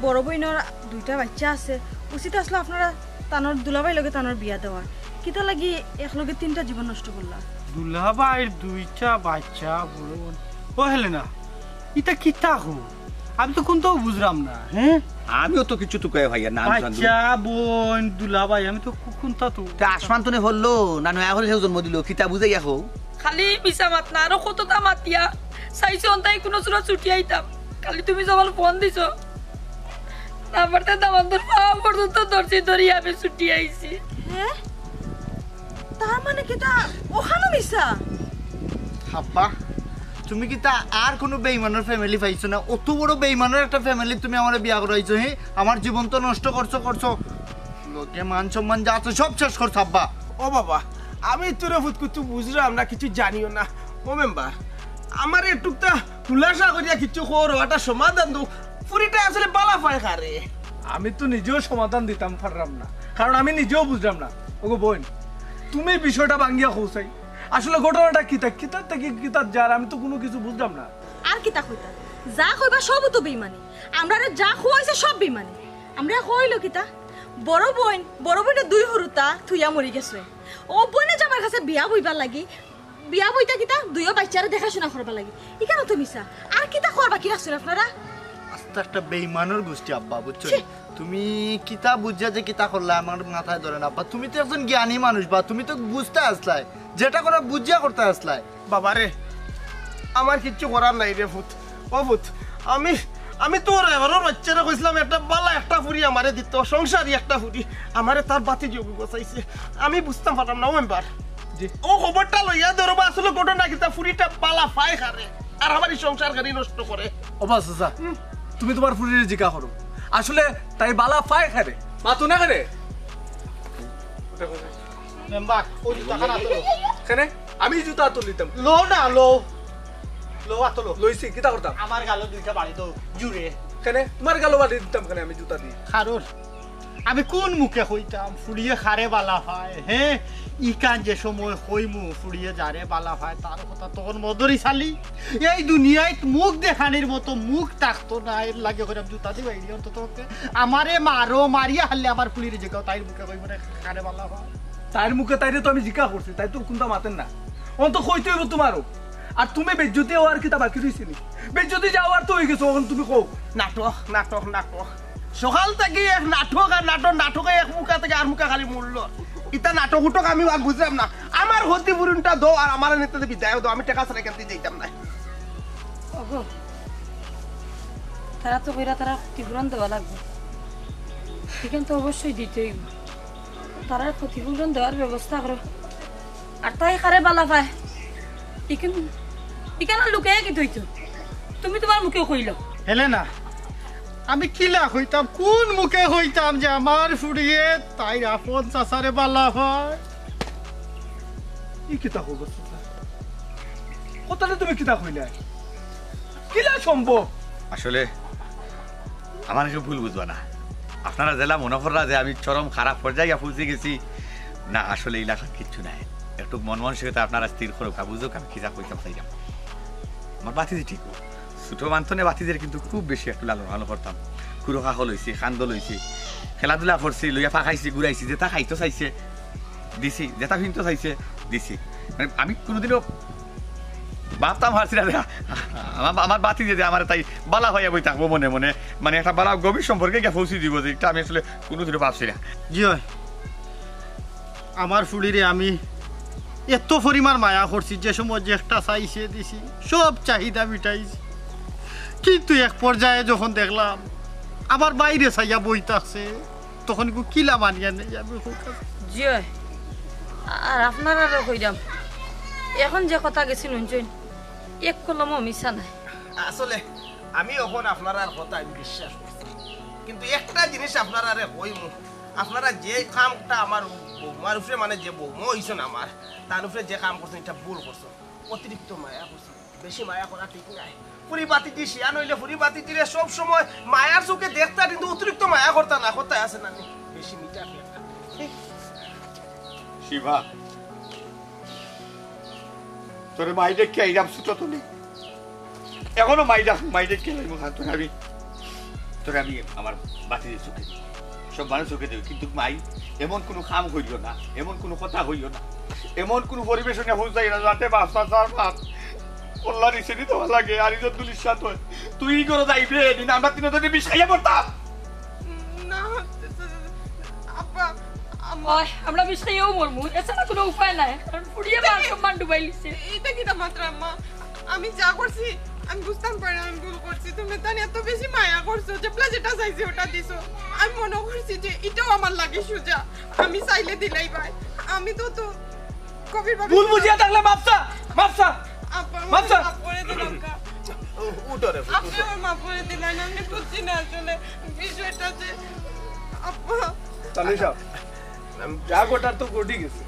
বড় বইনর দুইটা বাইচ্চা আছে, উচিত আছলো আপনারা তানর দুলাভাইর লগে তানর বিয়া দেওয়ার। কিতার লাগি একলগে তিনটা জীবন নষ্ট করলা? দুলাভাইর দুইটা বাইচ্চা, বড় বইন। ও হেলেনা, ইতা কিতা কও? আমি তো কুন্তাও বুঝরাম না, হ্যাঁ? আমিও তো কিচ্ছু তুকাইয়া পাইয়ার না, আমি শান্ত। আচ্ছা, বইন, দুলাভাই, আমি তো কু-, কুন্তা তো। তে আসমান তনে পড়লো না, নয়া করি কেউ জন্ম দিলো, কিতা বুঝাইয়া কও? খালি মিছা মাত না, আরো কততা মাতিয়া চাইছি, অন্তাই কুনু সুরত ছুটি আইতাম। খালি তুমি যখন ফোন দিছো, নাম্বারটা দামান্দর পাওয়া পর্যন্ত ধরছি, ধরি আমি ছুটি আইছি। হ্যাঁ? তার মানে কিতা অখানও মিছা? আব্বা, তুমি কিতা আর কুনু বেইমানর ফ্যামিলি পাইছো না? অত বড় বেইমানর একটা ফ্যামিলি তুমি আমারে বিয়া করাইছো, হে? আমার জীবন তো নষ্ট করছো, করছো। লগে মান সম্মান যা আছে সব শেষ করছো, আব্বা। ও বাবা, আমি তোরে ফুত কুতু বুঝরাম না, কিছু জানিও না। ও মেম্বার, আমারে একটুকটা খুলাসা করিয়া কিছু কও, একটা সমাধান দেও। ফুরিটা আসলে বালা পায় কারে? আমি তো নিজেও সমাধান দিতাম পাররাম না, কারণ আমি নিজেও বুঝরাম না। ওগো বইন, তুমি বিষয়টা ভাঙ্গিয়া কও চাই, আসলে ঘটনাটা কিতা, কিতা থাকি কিতা যার, আমি তো কুনু কিছু বুঝরাম না। আর কিতা কইতা, যা কইবা সবউ তো বেইমানি। আমরারে যা কওয়াইছে সব বেইমানি। আমরারে কইলো কিতা, বড় বইন, বড় বইনর দুই হুরুতা থুইয়া মরি গেছে, ও বইনে জামাইর কাছে বিয়া বইবার লাগি, বিয়া বইতা কিতা, দুইও বাইচ্চারে দেখাশোনা করবার লাগি। ইখানও তো মিছা। আর কিতা কওয়ার বাকি রাখছইন আপনারা? আস্তা একটা বেইমানর গোষ্ঠী আব্বা, বুঝছো নি? তুমি কিতা বুঝিয়া যে কিতা করলায় আমার মাথায় ধরে না আব্বা। তুমি তো একজন জ্ঞানী মানুষ বা, তুমি তো বুঝতা আছলায়, যেটা করার বুঝিয়া করতা আছলায়। বাবারে, আমার কিচ্ছু করার নাই রে ফুত। ও ফুত, আমি, আমি তো ওর এবারও বাচ্চারে কইছিলাম একটা বালা একটা ফুরি আমারে দিত, সংসারী একটা ফুরি। আমারে তার বাতি যোগ বসাইছে। আমি বুঝতাম পারলাম না, ও মেম্বার। জি। ও খবরটা লইয়া ধরো বা, আসলে ঘটনা কিতা, ফুরিটা বালা পায় কারে, আর আমার ই সংসার খানি নষ্ট করে। ও বা চাচা, তুমি তুমার ফুরিরে জিকা করো, আসলে তাই বালা পায় কারে? মাতো না কেনে? মেম্বার, ওই জুতা খান আতো লো। কেনে? আমি জুতা আতো লিতাম। লো না, লো। লো, আতো লো। লইছি, কিতা করতাম? আমার গালো দুইটা বাড়ি তো জুরে। কেনে? তুমার গালো বাড়ি দিতাম কেনে আমি জুতা দি? কারণ আমি কুন মুখে কইতাম, ফুড়িয়ে কারে বালা পায়, হে? ইখান যে সময় কইমু, ফুড়িয়ে যারে বালা পায়, তার কথা তখন মদরি চালি। এই দুনিয়াত মুখ দেখানির মতো মুখ থাকতো না, এর লাগি কইরাম জুতা দি বাইরে অন্তত পক্ষে। আমারে মারো, মারিয়া হারলে আমার ফুড়িরে জিকাও, তাইর মুখে কইমু রে, কারে বালা পায়। তাইর মুখে তাইরে তো আমি জিকা করছি, তাই তো কুন্তা মাতের না। অখন তো কইতে অইবো তুমারও। আর তুমি বেইজ্জতি অওয়ার কিতা বাকি রইছে নি? বেইজ্জতি যে অওয়ার তো অইগেছে, অখন তুমি কও। নাটক, নাটক, নাটক। সকাল থাকি এক নাটক আর নাটক, নাটকে এক মুখা থাকি আর মুখা খালি মরলো। ইতা নাটক উটক আমি আর বুঝলাম না। আমার ক্ষতিপূরণটা দেও আর আমারে নিতে বিদায় দেও, আমি টেকা ছাড়া ইখান থাকি যাইতাম না। ওগো, তারা তো কইরা তারার ক্ষতিপূরণ দেওয়া লাগবো, ইখান তো অবশ্যই দিতে অইবো। তারার ক্ষতিপূরণ দেওয়ার ব্যবস্থা করো। আর তাই কারে বালা পায়? ইখান, ইখান লুকাইয়া কিতা অইতো? তুমি তুমার মুখে কইলাও। হেলেনা, আমি কিলা কইতাম, কুন মুখে কইতাম যে আমার ফুড়িয়ে তাইর আপন চাচারে বালা পায়? ই কিতা কইবো চাচা? কথাটা তুমি কিতা কইলায়? কিলা সম্ভব? আসলে আমারে কেউ ভুল বুঝবা না। আপনারা যেলা মনো কররা যে আমি চরম খারাপ পর্যায়ে গিয়া পৌঁছি গেছি, না, আসলে ইলাখান কিচ্ছু নাই। একটু মন মানসিকতা আপনারা স্থির করউক্কা, বুঝউক্কা আমি কিতা কইতাম চাইরাম। আমার বাতিজি ঠিক অউ। ছোট মানতনে বাতিজিরে কিন্তু খুব বেশি একটু লালন পালন করতাম। কুরু কাকল অইছে, কান্দল অইছে, খেলাধুলা করছি, লইয়া ফাকাইছি, ঘুরাইছি, যেতা খাইতো চাইছে, দিছি, যেতা ফিনতো চাইছে, দিছি। মানে, আমি কুনুদিনও ভাবতাম পারছি না যে আমার, আমার বাতিজি যে আমারে তাই বালা পাইয়া বই থাকবো মনে মনে, মানে, একটা বালা গভীর সম্পর্কে গিয়া পৌঁছি দিবো, যে ইটা আমি আসলে কুনুদিনও ভাবছি না। জি অয়, আমার ফুড়িরে আমি এত পরিমাণ মায়া করছি, যে সময় যেতা চাইছে দিছি, সব চাহিদা মিটাইছি, কিন্তু এক পর্যায়ে যখন দেখলাম আমার বাইরে চাইয়া বই থাকছে, তখন ইগু কিলা মানিয়া নেই আমি। জি অয়। আর আপনারারে কইরাম, অখন যে কথা গেছে হুনছইন, এক কলমও মিছা নাই। আসলে আমি অখন আপনারার কথা আমি বিশ্বাস করছি, কিন্তু একটা জিনিস আপনারারে কইমু, আপনারা যে কামটা আমার বৌমার উপরে, মানে, যে বৌমা অইছইন আমার, তার উপরে যে কাম করছইন, ইটা ভুল করছইন, অতিরিক্ত মায়া করছইন। বেশি মায়া করা ঠিক নায়। ফুরি বাতিজি শিয়ান অইলে ফুরি বাতিজিরে সব সময় মায়ার চোখে দেখতা, কিন্তু অতিরিক্ত মায়া করতা না, কথায় আছে না নি? বেশি মিঠা ফেলতা। শিবা, তোরে মাই ডাকিয়া আইরাম ছোট তনে। অখনো মাই ডাক, মাই ডাকিয়া আইরাম। তোরে আমি, তোরে আমি আমার বাতিজির চোখে, সব মানুষ চোখে দেখি, কিন্তু মাই এমন কুনু কাম করিও না, এমন কুনু কথা কইও না, এমন কুনু পরিবেশে নিয়া পৌঁছাইও না, যাতে বাপ চাচার বাপ আল্লাহ নিচে দিতে লাগে, আর ইজ্জত দুলির সাথ হয়। তুই ই করে যাইবে, দিন আমরা তিনজনে বিষ খাইয়া পড়তাম। না, আব্বা, আম্মা, ওই, আমরা বিষ খাইয়াও মরমু, এছাড়া কোনো উপায় নাই, কারণ ফুরিয়ে মান সম্মান ডুবাই লিছে। এটা কিতা মাতরা আম্মা? আমি যা করছি, আমি বুঝতাম পারি না আমি ভুল করছি। তুমি তানি এত বেশি মায়া করছো, যেবলা যেটা চাইছি ওটা দিছো। আমি মনে করছি যে এটাও আমার লাগি সুজা, আমি চাইলে দিলাই ভাই। আমি তো তো কবির ভাবি ভুল বুঝিয়া থাকলে মাফ চা, মাফ চা। আব্বা, মাফ চা। মাফ করে দিলাম কা। উঠো রে, আপনি আমার মাফ করে দিলেন, আমি বুঝছি না আসলে বিষয়টা যে আব্বা। তালু সাহেব, যা ঘটার তো ঘটি গেছে,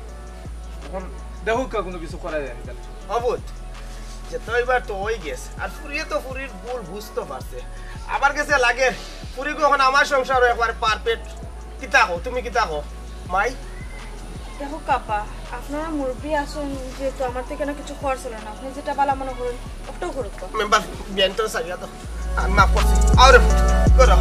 এখন দেখো কা কোনো কিছু করা যায় না। অবুত, যে তো এবার তো ওই গেছে, আর ফুরিয়ে তো ফুরির ভুল বুঝতে পারছে। আমার কাছে লাগে ফুরিগু এখন আমার সংসারও একবার পারফেক্ট। কিতা কও তুমি, কিতা কও মাই? দেখো কাপা, আপনারা মুরব্বী আছেন, যেহেতু আমার থেকে না কিছু খরচ হলো না, আপনি যেটা ভালো মনে করেন ওটাও করুক। মেম্বার, বিয়ান তো সারিয়া তো আর মাফ করছি। আরে করো।